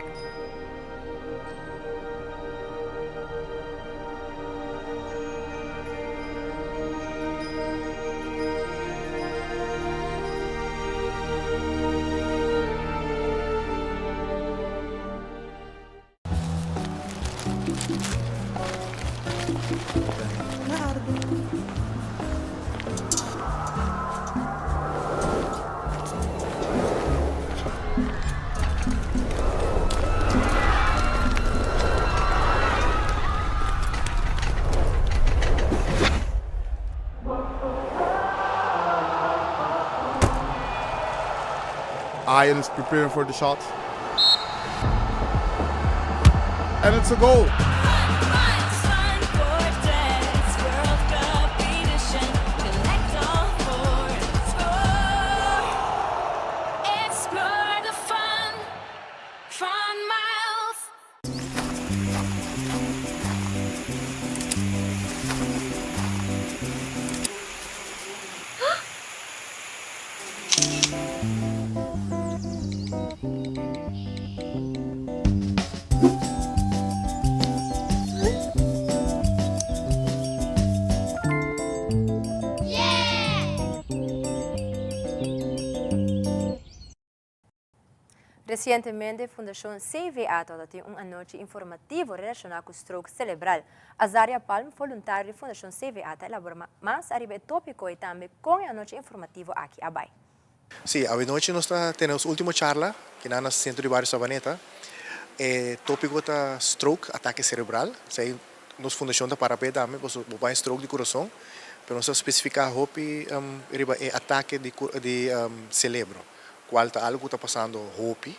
Ian is preparing for the shot. And it's a goal. Resientemente Fundashon CVA tabata tin un anochi informativo relashoná ku stroke selebral. Azaria Palm, voluntario di Fundashon CVA ta elabora mas ariba e tópiko i tambe kon e anochi informativo aki a bai. Sí, awenochi nos ta tene nos último charla kinan na Sentro di Bario Sabaneta. E tópiko ta stroke, atake serebral. Esei nos fundashon ta para p'e tambe, pasobra bo por haña stroke di kurason, pero nos ta spesifiká hopi riba e atake di di selebro, kual ta algu ku ta pasando hopi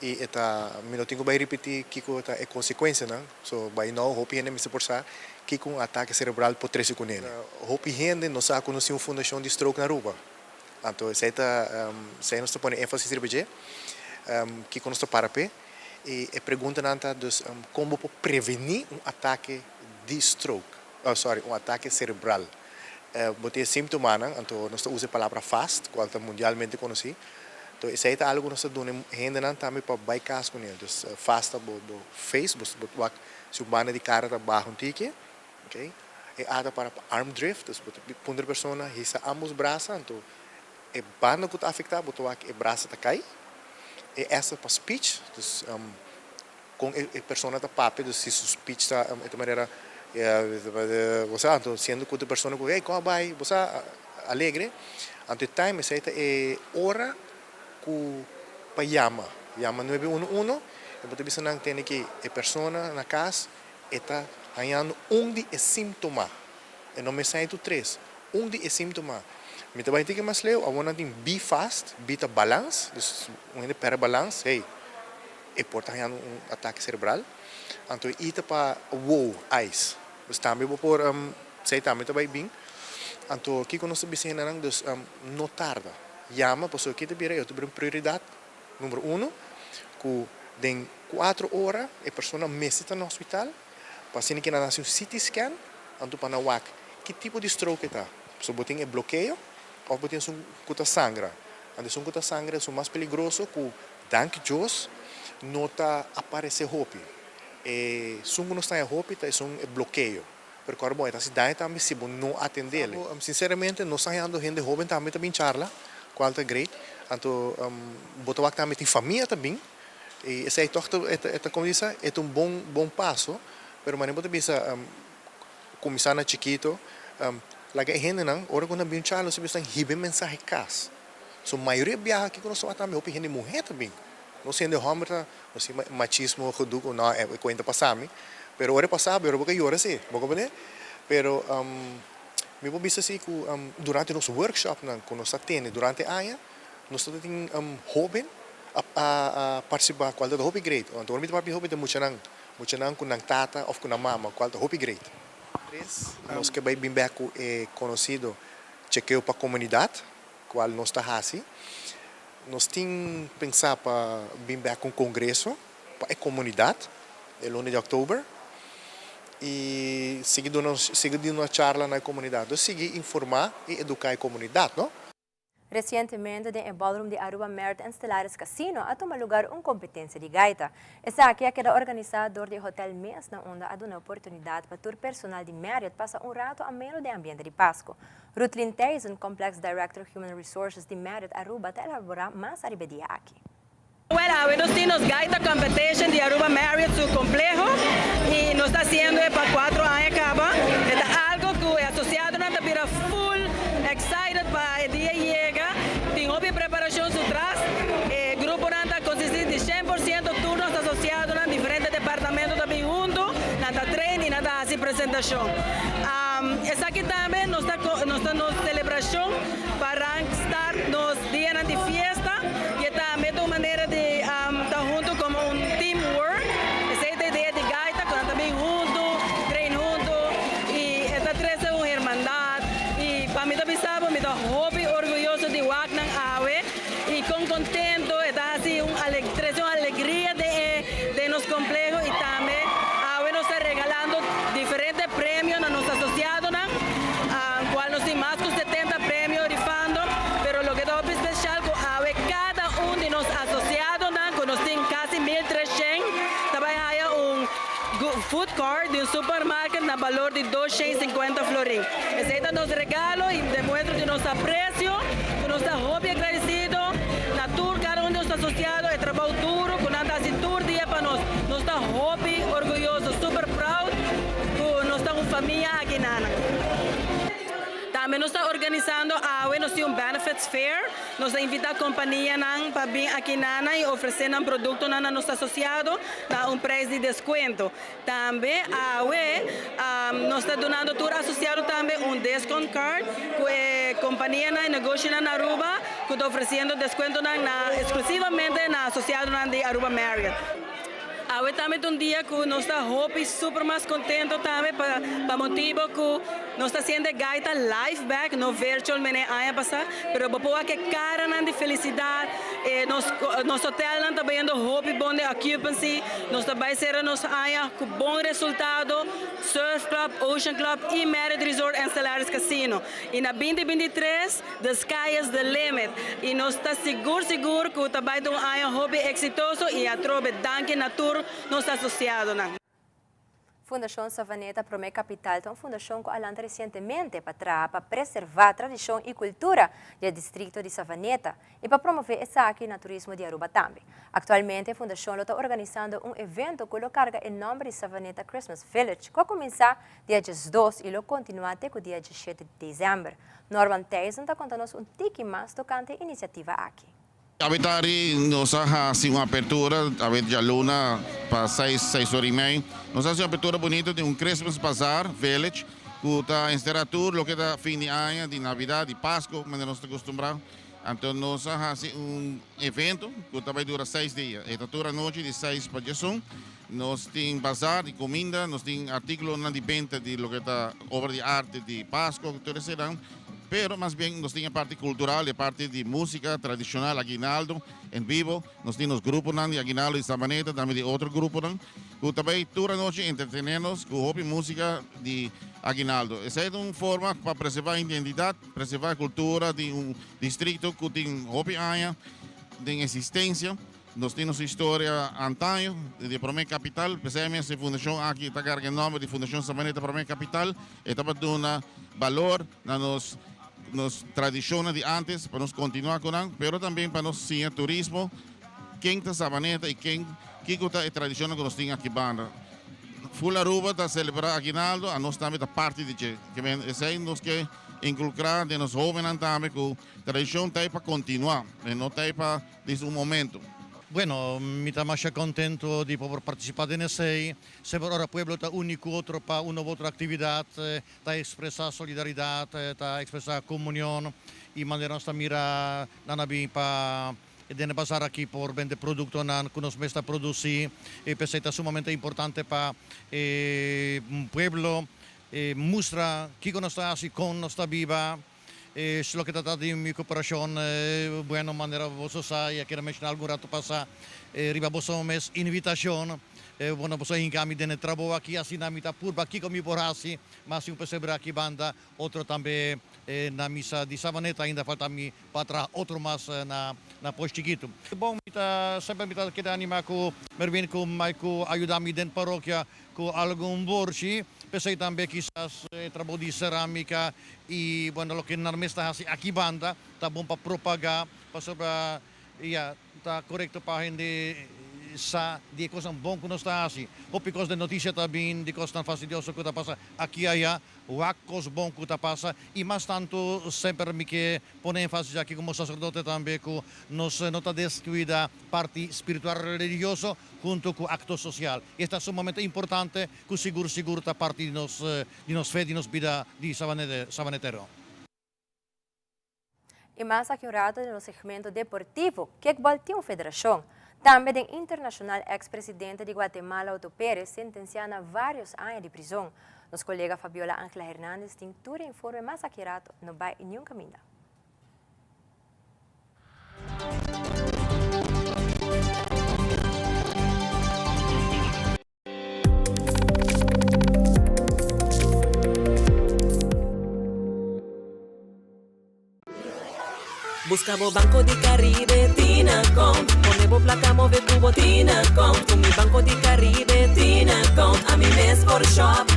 i e ta, mi no tin ku bai ripití kiko ta e konsekuensianan, so bai nou hopi hende mester por sa kiko un atake serebral por trese kuné. Hopi hende no sa ku nos tin un fundashon di stroke na Aruba. Anto esei ta esei nos ta pone énfasis riba dje, kiko nos ta para p'e. I e preguntanan ta dus kon bo por prevení un atake di stroke, oh sorry, un atake serebral. Bo tin e símptomanan, anto nos ta usa e palabra fast, kual ta mundialmente konosí. Anto esei ta algu ku nos ta duna e hendenan tambe pa bai kas kuné. Dus fast ta bo bo face, bo bo wak si un banda di kara ta baha un tiki. Ok, e A ta para pa arm drift, dus bo ta puntra e persona hisa ambos brasa, anto e banda ku ta afektá bo ta wak e brasa ta kai. E S ta pa speech, dus kon e persona ta papia, dus si su speech ta e ta manera bo sa, anto siendo ku e persona ku hey kon a bai, bo sa, alegre, anto e time esei ta e ora ku pa yama, yama nuebe uno uno, e bo ta bisa nan tene ki e persona na kas. e ta hañando un di e síntoma. E no mester haña tur tres. Un di e síntoma. Mi ta bai tiki mas leu, awor nan tin B-fast, B ta balans, dus un hende pèrdè balans, hey, e por ta hañando un atake serebral. Anto e I ta pa wow, eyes. Dus tambe bo por, esei tambe ta bai bin. Anto kiko nos ta bisa hendenan? Dus no tarda. Yama pasobra ki ta bira e ta bira un prioridat numero uno ku den kuatro ora e persona mester ta na hospital pa asina ke nan hasi un CT scan anto pa nan wak ki tipo di stroke e ta. Pasobra bo tin e blokeo òf bo tin esun ku ta sangra. Anto esun ku ta sangra esun mas peligroso ku danki Dios no ta aparesé hopi. Esun ku nos ta haña hopi ta esun e blokeo. Pero kòrda bon, e ta hasi daño tambe si bo no atendé. Sinceramente nos ta hañando hende hóben tambe ta bin charla, kual ta great. Anto bo ta wak tambe tin famia ta bin i esei tòg ta e ta komo bisa e ta un bon bon paso. Pero manera bo ta bisa kuminsá na chikito, laga e hendenan ora ku nan bin charla nos ta bisa nan hiba e mensahe kas. So mayoria biaha kiko nos ta wak tambe hopi hende muhé ta bin. Nos hende hòmber ta Nos tin machismo gedoe ku no e kuenta pasa mi, pero ora e pasa bo bo ka yora si, bo comprende? Pero mi por bisa si ku durante nos workshopnan ku nos ta tene durante aña nos ta tin hoben a a partisipa kual ta hopi great. Anto ora mi ta papia hopi ta muchanan, muchanan ku nan tata òf ku nan mama kual ta hopi great. Tres, nos ke bai bin bek ku e konosido chekeo pa komunidat kual nos ta hasi. Nos tin pensá pa bin bek ku un kongreso pa e komunidat e luna di òktober i sigui duna sigui duna charla na e komunidat. Nos sigui informá i eduká e komunidat, no? Resientemente den e ballroom di Aruba Marriott and Stellaris Casino a tuma lugar un competencia di gaita. Esaki a keda organisa dor di e hotel mes na unda a duna oportunidad pa tur personal di Marriott pasa un rato ameno den ambiente di Pasco. Rutlin Thijssen, Complex Director Human Resources di Marriott Aruba ta elabora mas ariba e dia aki. Well awe nos tin nos Gaita Competition di Aruba Marriott su compleho y nos ta haciendo e pa cuatro aña caba. E ta algo cu e asociadonan ta bira full excited pa e dia yega. Tin hopi preparacion su tras. E gruponan ta consisti di cien por ciento tur nos asociadonan, diferente departamento ta bin hunto, nan ta train y nan ta haci presentacion. Esaki tambe nos ta nos ta nos celebracion pa rank start nos dianan di fiesta y e tambe ta un manera di ta hunto como un team work. Esey ta idea di Gaita cu nan ta bin hunto, train hunto y e ta trece un hermandad y pa mi ta bisa bo mi ta hopi orguyoso di wak nan awe y con contento e ta haci un trece un alegria den e den nos compleho y tambe awe nos ta regalando diferente premio na nos asociadonan cual nos tin mas cu setenta premio rifando pero loke ta hopi special cu awe cada un di nos asociadonan cu nos tin casi mil treshen ta bay haya un food cart di un supermarket na balor di doshen y cincuenta florin. Esey ta nos regalo y demuestra di nos aprecio cu nos ta hopi agradecido na tur cada un di nos asociado e trabou duro cu nan ta haci tur dia pa nos. Nos ta hopi orguyoso, super proud cu nos ta un famia aki nan. Tambe nos ta organisando awe nos tin un benefits fair. Nos ta invita companianan pa bin aki nan y ofrece nan productonan na nos asociado na un prijs di descuento. Tambe awe nos ta dunando tur asociado tambe un discount card cu e companianan y negoshinan na Aruba cu ta ofreciendo descuentonan na exclusivamente na asociadonan di Aruba Marriott. Awe tambe ta un dia cu nos ta hopi super mas contento tambe pa pa motibo cu nos ta haciendo e gaita live back, no virtual mene aña pasa, pero bo por wak e caranan di felicidad, e nos nos hotelnan ta bayendo hopi bon den occupancy, nos ta bay cera nos aña cu bon resultado, Surf Club, Ocean Club y Marriott Resort and Stellaris Casino. Y na binti binti tres the sky is the limit y nos ta sigur sigur cu ta bay ta un aña hopi exitoso y atrobe danki na tur nos asociadonan. Fundashon Savaneta Prome Kapital ta un fundashon ku a lanta resientemente pa traha pa preservá tradishon i kultura di e distrikto di Savaneta i pa promové esaki na turismo di Aruba tambe. Aktualmente e fundashon lo ta organisando un evento ku lo karga e nòmber di Savaneta Christmas Village ku a kuminsá dia diesdos i lo kontinuá te ku dia diesshete di desèmber. Norman Thijssen ta konta nos un tiki mas tokante e inisiativa aki. Awe tardi nos a hasi un apertura, awe djaluna pa seis, seis ora i mei, nos a hasi un apertura bunito di un Christmas Bazaar Village ku ta enserá tur loke ta fin di aña, di Navidad, di Pasco, manera nos ta kustumbrá. Anto nos a hasi un evento ku ta bai dura seis dia. E ta tur anochi di seis pa diesun. Nos tin bazaar di kuminda, nos tin artíkulonan di benta di loke ta obra di arte di Pasco, tur eseinan. Pero mas bien nos tin e parti kultural, e parti di músika tradishonal, aguinaldo en bibo. Nos tin nos gruponan di aguinaldo di Sabaneta, tambe di otro gruponan ku ta bai tur anochi entretené nos ku hopi músika di aguinaldo. Esei ta un forma pa preservá identidat, preservá kultura di un distrikto ku tin hopi aña den esistensia. Nos tin nos historia antaño di e promé kapital, p'esei mes e fundashon aki ta karga e nòmber di Fundashon Sabaneta Promé Kapital. E tabata duna balor na nos nos tradishonnan di ántes pa nos kontinuá ku nan, pero tambe pa nos siña turismo ken ta Sabaneta i ken kiko ta e tradishonnan ku nos tin aki banda. Ful Aruba ta selebrá Aguinaldo, anos tambe ta parti di dje. Ke men esei nos ke inkulkrá den nos hóbennan tambe ku tradishon ta ei pa kontinuá, e no ta ei pa Dis un momento. Bueno, mi ta masha contento di por participa den esey. Semper ora pueblo ta uni cu otro pa un of otro actividad, ta expresa solidaridad, ta expresa comunion y manera nos ta mira nan a bin pa den e bazar aki por bende productonan cu nos mes ta produci. Y p'esey ta sumamente importante pa e pueblo mustra kico nos ta haci, con nos ta biba. Es loke ta trata di mi koperashon, bueno, manera boso sa i a keda menshoná algun ratu pasá riba boso mes invitashon. Bueno, boso a hinka mi den e trabou aki, asina mi ta purba kiko mi por hasi, mas tin un pesebre aki banda, otro tambe na misa di Sabaneta, ainda falta mi pa traha otro mas na Pos Chikitu. Bon, mi ta semper mi ta keda animá ku Mervin ku Mike ku a yuda mi den parokia ku algun borchi. P'esei tambe kisas e trabou di serámika i bueno loke nan mes ta hasi aki banda ta bon pa propagá pasobra ya ta korekto pa hende sa di e kosnan bon ku nos ta hasi. Hopi kos den notisia ta bin di kosnan fastidioso ku ta pasa aki aya, wak kos bon ku ta pasa i mas tantu semper mi ke pone énfasis aki komo saserdote tambe ku nos no ta deskuida parti spiritual religioso huntu ku akto sosial. I esta sumamente importante ku sigur sigur ta parti di nos di nos fe, di nos bida di sabanetero. I mas aki un rato den nos segmento deportivo, kickball tin un federashon. Tambe den internashonal ex presidente di Guatemala Otto Perez sentensiá na varios aña di prizon. Nos kolega Fabiola Angela Hernandez tin tur e informe mas aki rato, no bai niun kaminda. Busca bo Banco di Caribe tin account. Pone bo placa move cu bo tin account. Cu mi Banco di Caribe tin account. Ami mes por shop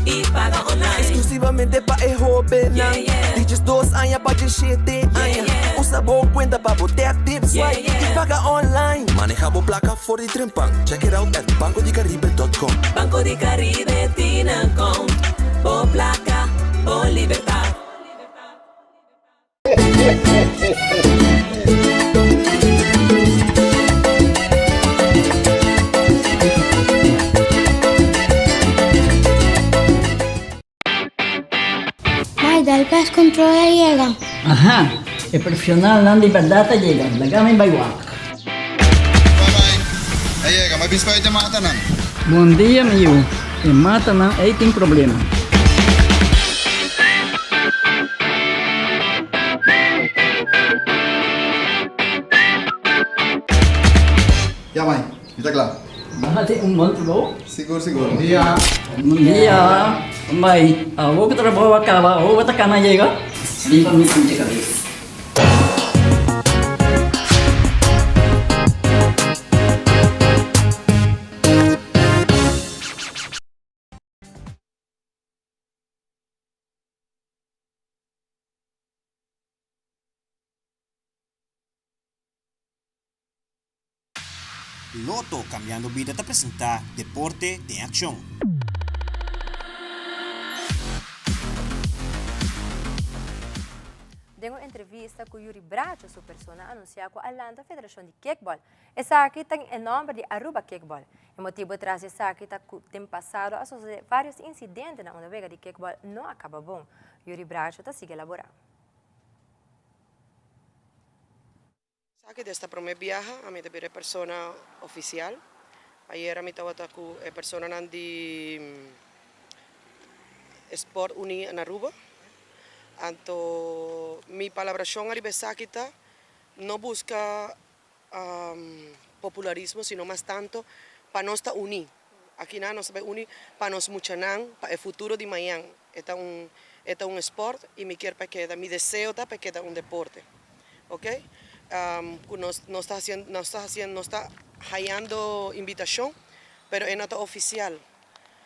y paga online. Exclusivamente pa e hobennan di 12 aña pa 17 aña. Usa bo cuenta pa bo tap, tip, swipe y paga online. Maneha bo placa for di trempan. Check it out at bancodicaribe.com. Banco di Caribe tin account. Bo placa, bo libertad. Mai, dal pest control a yega. Aha, e profesionalnan di bèrdat a yega. Laga mi bai wak. A yega, ma bispa e matanan. Bon dia mi yu, e matanan ei tin problema. Ya mai, mi ta kla. Bo tin un bon trabou? Sigur sigur. Bon dia. Bon dia. Mai, awor ku trabou a kaba, awor bo ta kana yega? Bin pa mi sinti kabes. Lotto Cambiando Bida ta presenta Deporte den Accion. Den. Den un entrevista ku Yuri Bracho su persona a anunsiá ku a lanta federashon di kickball. Esaki ta e nòmber di Aruba Kickball. E motibu tras di esaki ta ku den pasado a sosodé vários insidente na unda wega di kickball no a kaba bon. Yuri Bracho ta sigui elaborá. Esaki ta esta prome biaha ami ta bira e persona oficial. Ayera mi tabata cu e personanan di Sport Unie na Aruba. Anto mi palabracion ariba esaki ta no busca popularismo sino mas tanto pa nos ta uni. Akinan nos ta bay uni pa nos muchanan, pa e futuro di mañan. E ta un e ta un sport y mi kier pa e keda, mi deseo ta pa e keda un deporte. Ok. Cu nos nos ta haciendo nos ta haciendo nos ta hayando invitacion pero e no ta oficial.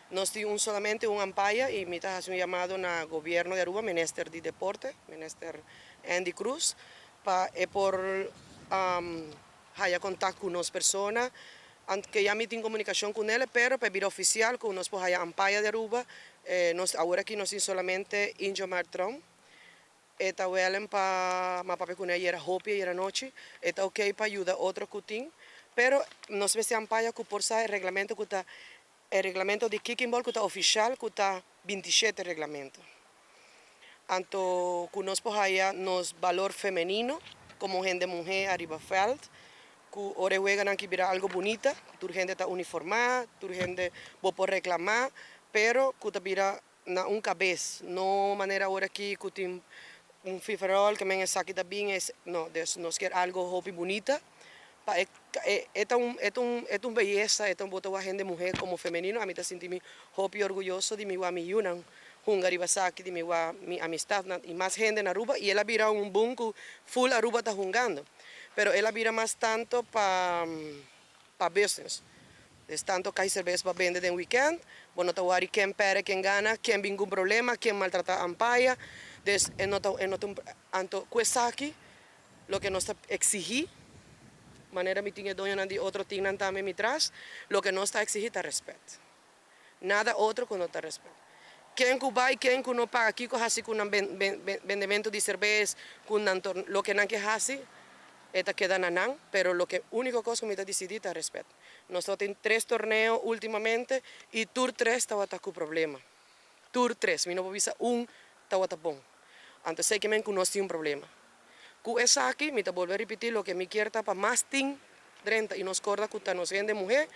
Nos tin un solamente un umpire y mi ta haci un yamado na gobierno di Aruba, Minister di Deporte, Minister Endy Croes pa e por haya contact cu nos persona, aunke ya mi tin comunicacion cu nele, pero pa e bira oficial cu nos por haya umpire di Aruba, nos awor aki nos tin solamente Injomar Tromp, e ta welen pa m'a papia cune ayera hopi ayera nochi, e ta ok pa yuda otro cu tin, pero nos mester umpire cu por sa e reglamento cu ta E reglamento di kicking ball cu ta oficial cu ta bintishete reglamento. Anto cu nos por haya nos balor femenino como hende muhe ariba veld cu ora e weganan ki bira algo bunita, tur hende ta uniforma, tur hende bo por reclama, pero cu ta bira na un cabes, no manera ora aki cu tin un fiverol ke men esaki ta bin es no, des nos kier algo hopi bunita pa e e ta un e ta un e ta un beyesa e ta un bo ta wak hende muhe como femenino ami ta sinti mi hopi orguyoso di mi wak mi yunan hunga riba esaki di mi wak mi amistadnan y mas hende na Aruba y el a bira un boom cu full Aruba ta hungando pero el a bira mas tanto pa pa business. Des tanto kai serbes pa bende den weekend, bo no ta wari ken perde, ken gana, ken bin ku problema, ken maltrata ampaya. Des e no ta e no ta un anto ku esaki loke nos ta exigi, manera mi tin e doñonan di otro teamnan tambe mi tras, loke nos ta exigi ta respet. Nada otro ku no ta respet. Ken ku bai, ken ku no paga, kiko hasi ku nan bendemento di serbes, ku nan loke nan ke hasi, e ta keda na nan, pero loke uniko kos ku mi ta disidí ta respet. Nos tabatin tres torneo ultimamente i tur tres tabata ku problema. Tur tres, mi no por bisa un tabata bon. Anto esei ke men ku nos tin un problema. Ku esaki mi ta bolbe ripití loke mi kier ta pa mas tin drenta i nos korda ku ta nos hende muhé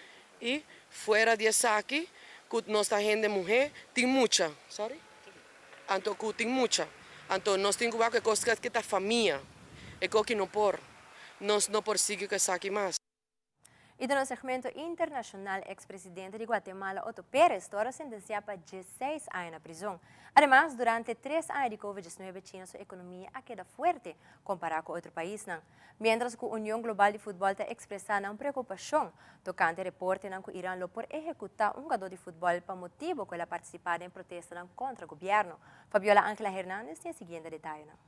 i fuera di esaki ku nos ta hende muhé tin mucha sorry anto ku tin mucha anto nos tin ku wak ku e kos ke ta famia e koki no por nos no por sigui ku esaki mas. Y den nos segmento internacional, ex-presidente di Guatemala Otto Pérez ta worde sentencia pa dieseis aña na prizon. Ademas, durante tres aña di Covid diesnuebe China su economia a keda fuerte compara cu otro paisnan. Mientras cu Union Global di Futbol ta expresa nan preocupacion tocante reportenan cu Iran lo por ehecuta un hugador di futbol pa motibo cu el a participa den protestanan contra gobierno. Fabiola Angela Hernandez tin e siguiente detayenan.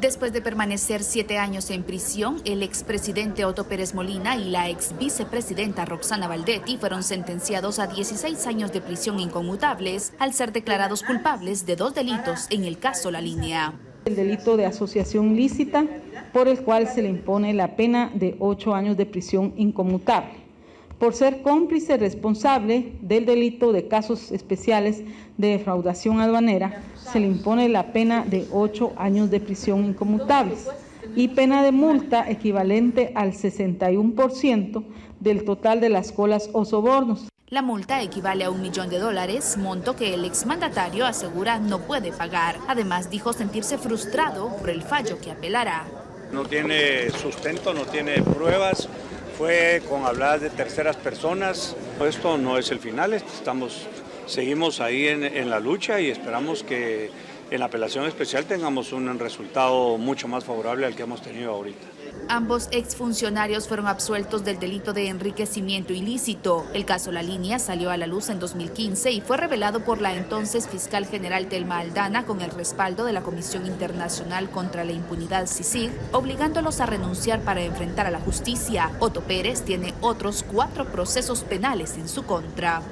Después de permanecer siete años en prisión, el expresidente Otto Pérez Molina y la ex vicepresidenta Roxana Valdetti fueron sentenciados a 16 años de prisión inconmutables al ser declarados culpables de dos delitos en el caso La Línea. El delito de asociación lícita, por el cual se le impone la pena de ocho años de prisión inconmutable por ser cómplice responsable del delito de casos especiales de defraudación aduanera, se le impone la pena de ocho años de prisión inconmutables y pena de multa equivalente al 61% del total de las colas o sobornos. La multa equivale a un millón de dólares, monto que el exmandatario asegura no puede pagar. Además, dijo sentirse frustrado por el fallo que apelará. No tiene sustento, no tiene pruebas, fue con hablar de terceras personas. Esto no es el final, estamos, seguimos ahí en, en la lucha y esperamos que en la apelación especial tengamos un resultado mucho más favorable al que hemos tenido ahorita. Ambos exfuncionarios fueron absueltos del delito de enriquecimiento ilícito. El caso La Línea salió a la luz en 2015 y fue revelado por la entonces fiscal general Thelma Aldana con el respaldo de la Comisión Internacional contra la Impunidad CICIG, obligándolos a renunciar para enfrentar a la justicia. Otto Pérez tiene otros cuatro procesos penales en su contra.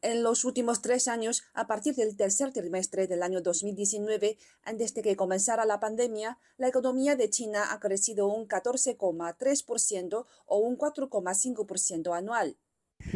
En los últimos tres años, a partir del tercer trimestre del año 2019, antes de que comenzara la pandemia, la economía de China ha crecido un 14,3% o un 4,5% anual.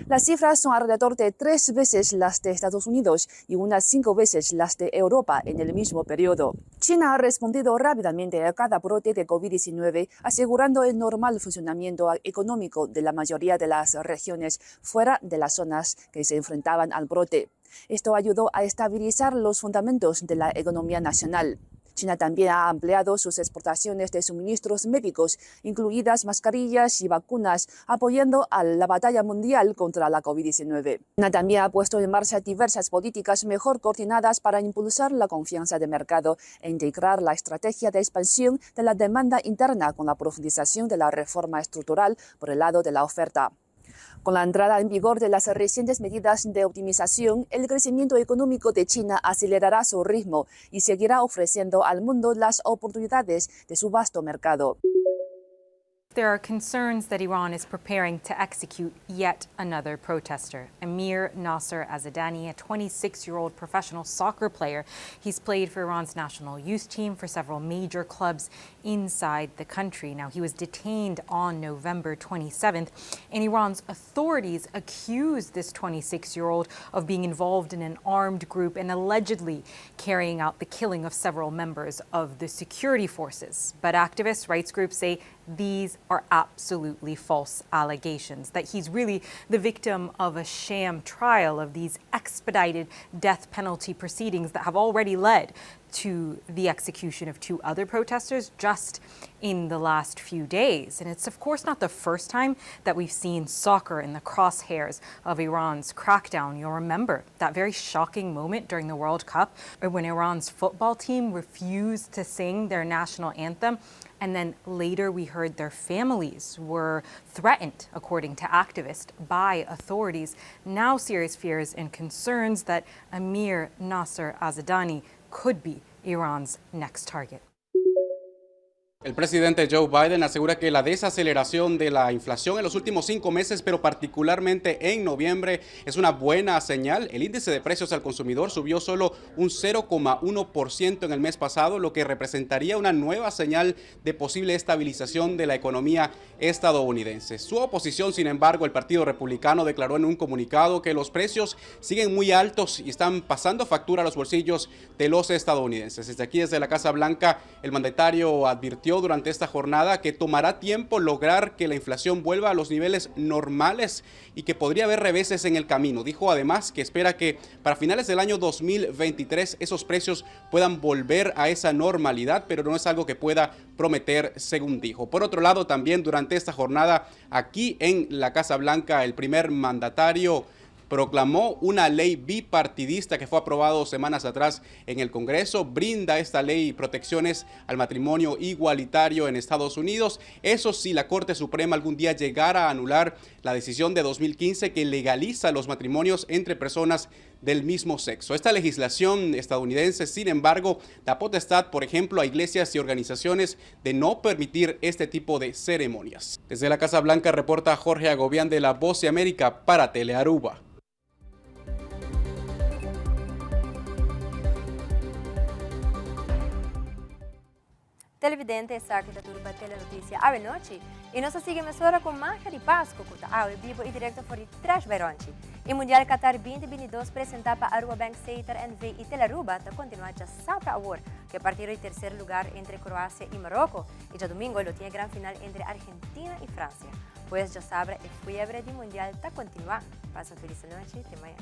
Las cifras son alrededor de tres veces las de Estados Unidos y unas cinco veces las de Europa en el mismo periodo. China ha respondido rápidamente a cada brote de COVID-19, asegurando el normal funcionamiento económico de la mayoría de las regiones fuera de las zonas que se enfrentaban al brote. Esto ayudó a estabilizar los fundamentos de la economía nacional. China también ha ampliado sus exportaciones de suministros médicos, incluidas mascarillas y vacunas, apoyando a la batalla mundial contra la COVID-19. China también ha puesto en marcha diversas políticas mejor coordinadas para impulsar la confianza de mercado e integrar la estrategia de expansión de la demanda interna con la profundización de la reforma estructural por el lado de la oferta. Con la entrada en vigor de las recientes medidas de optimización, el crecimiento económico de China acelerará su ritmo y seguirá ofreciendo al mundo las oportunidades de su vasto mercado. There are concerns that Iran is preparing to execute yet another protester, Amir Nasser Azadani, a 26 year old professional soccer player. He's played for Iran's national youth team for several major clubs inside the country. Now, he was detained on November 27th, and Iran's authorities accused this 26 year old of being involved in an armed group and allegedly carrying out the killing of several members of the security forces. But activists, rights groups say these are absolutely false allegations, that he's really the victim of a sham trial of these expedited death penalty proceedings that have already led to the execution of two other protesters just in the last few days. And it's, of course, not the first time that we've seen soccer in the crosshairs of Iran's crackdown. You'll remember that very shocking moment during the World Cup when Iran's football team refused to sing their national anthem. And then later we heard their families were threatened, according to activists, by authorities. Now, serious fears and concerns that Amir Nasser Azadani could be Iran's next target. El presidente Joe Biden asegura que la desaceleración de la inflación en los últimos cinco meses, pero particularmente en noviembre, es una buena señal. El índice de precios al consumidor subió solo un 0,1% en el mes pasado, lo que representaría una nueva señal de posible estabilización de la economía estadounidense. Su oposición, sin embargo, el Partido Republicano declaró en un comunicado que los precios siguen muy altos y están pasando factura a los bolsillos de los estadounidenses. Desde aquí, desde la Casa Blanca, el mandatario advirtió durante esta jornada que tomará tiempo lograr que la inflación vuelva a los niveles normales y que podría haber reveses en el camino. Dijo además que espera que para finales del año 2023 esos precios puedan volver a esa normalidad, pero no es algo que pueda prometer, según dijo. Por otro lado, también durante esta jornada aquí en la Casa Blanca, el primer mandatario proclamó una ley bipartidista que fue aprobado semanas atrás en el Congreso. Brinda esta ley protecciones al matrimonio igualitario en Estados Unidos. Eso si la Corte Suprema algún día llegara a anular la decisión de 2015 que legaliza los matrimonios entre personas del mismo sexo. Esta legislación estadounidense, sin embargo, da potestad, por ejemplo, a iglesias y organizaciones de no permitir este tipo de ceremonias. Desde la Casa Blanca reporta Jorge Agobián de La Voz de América para Telearuba. Televidente, esaki ta tur pa Telenoticia awe nochi. Y nos ta sigui mesora cu Magia di Pasco cu ta awe bibo y directo for di Trash by Ronchi. E Mundial Qatar 2022 presenta pa Aruba Bank Setar NV y Telearuba ta continua djasabra awor cu e partido di tercer lugar entre Croacia y Marocco y djadomingo lo tin e gran final entre Argentina y Francia. Pues djasabra e fiebre di Mundial ta continua. Pasa un feliz anochi, te mañana.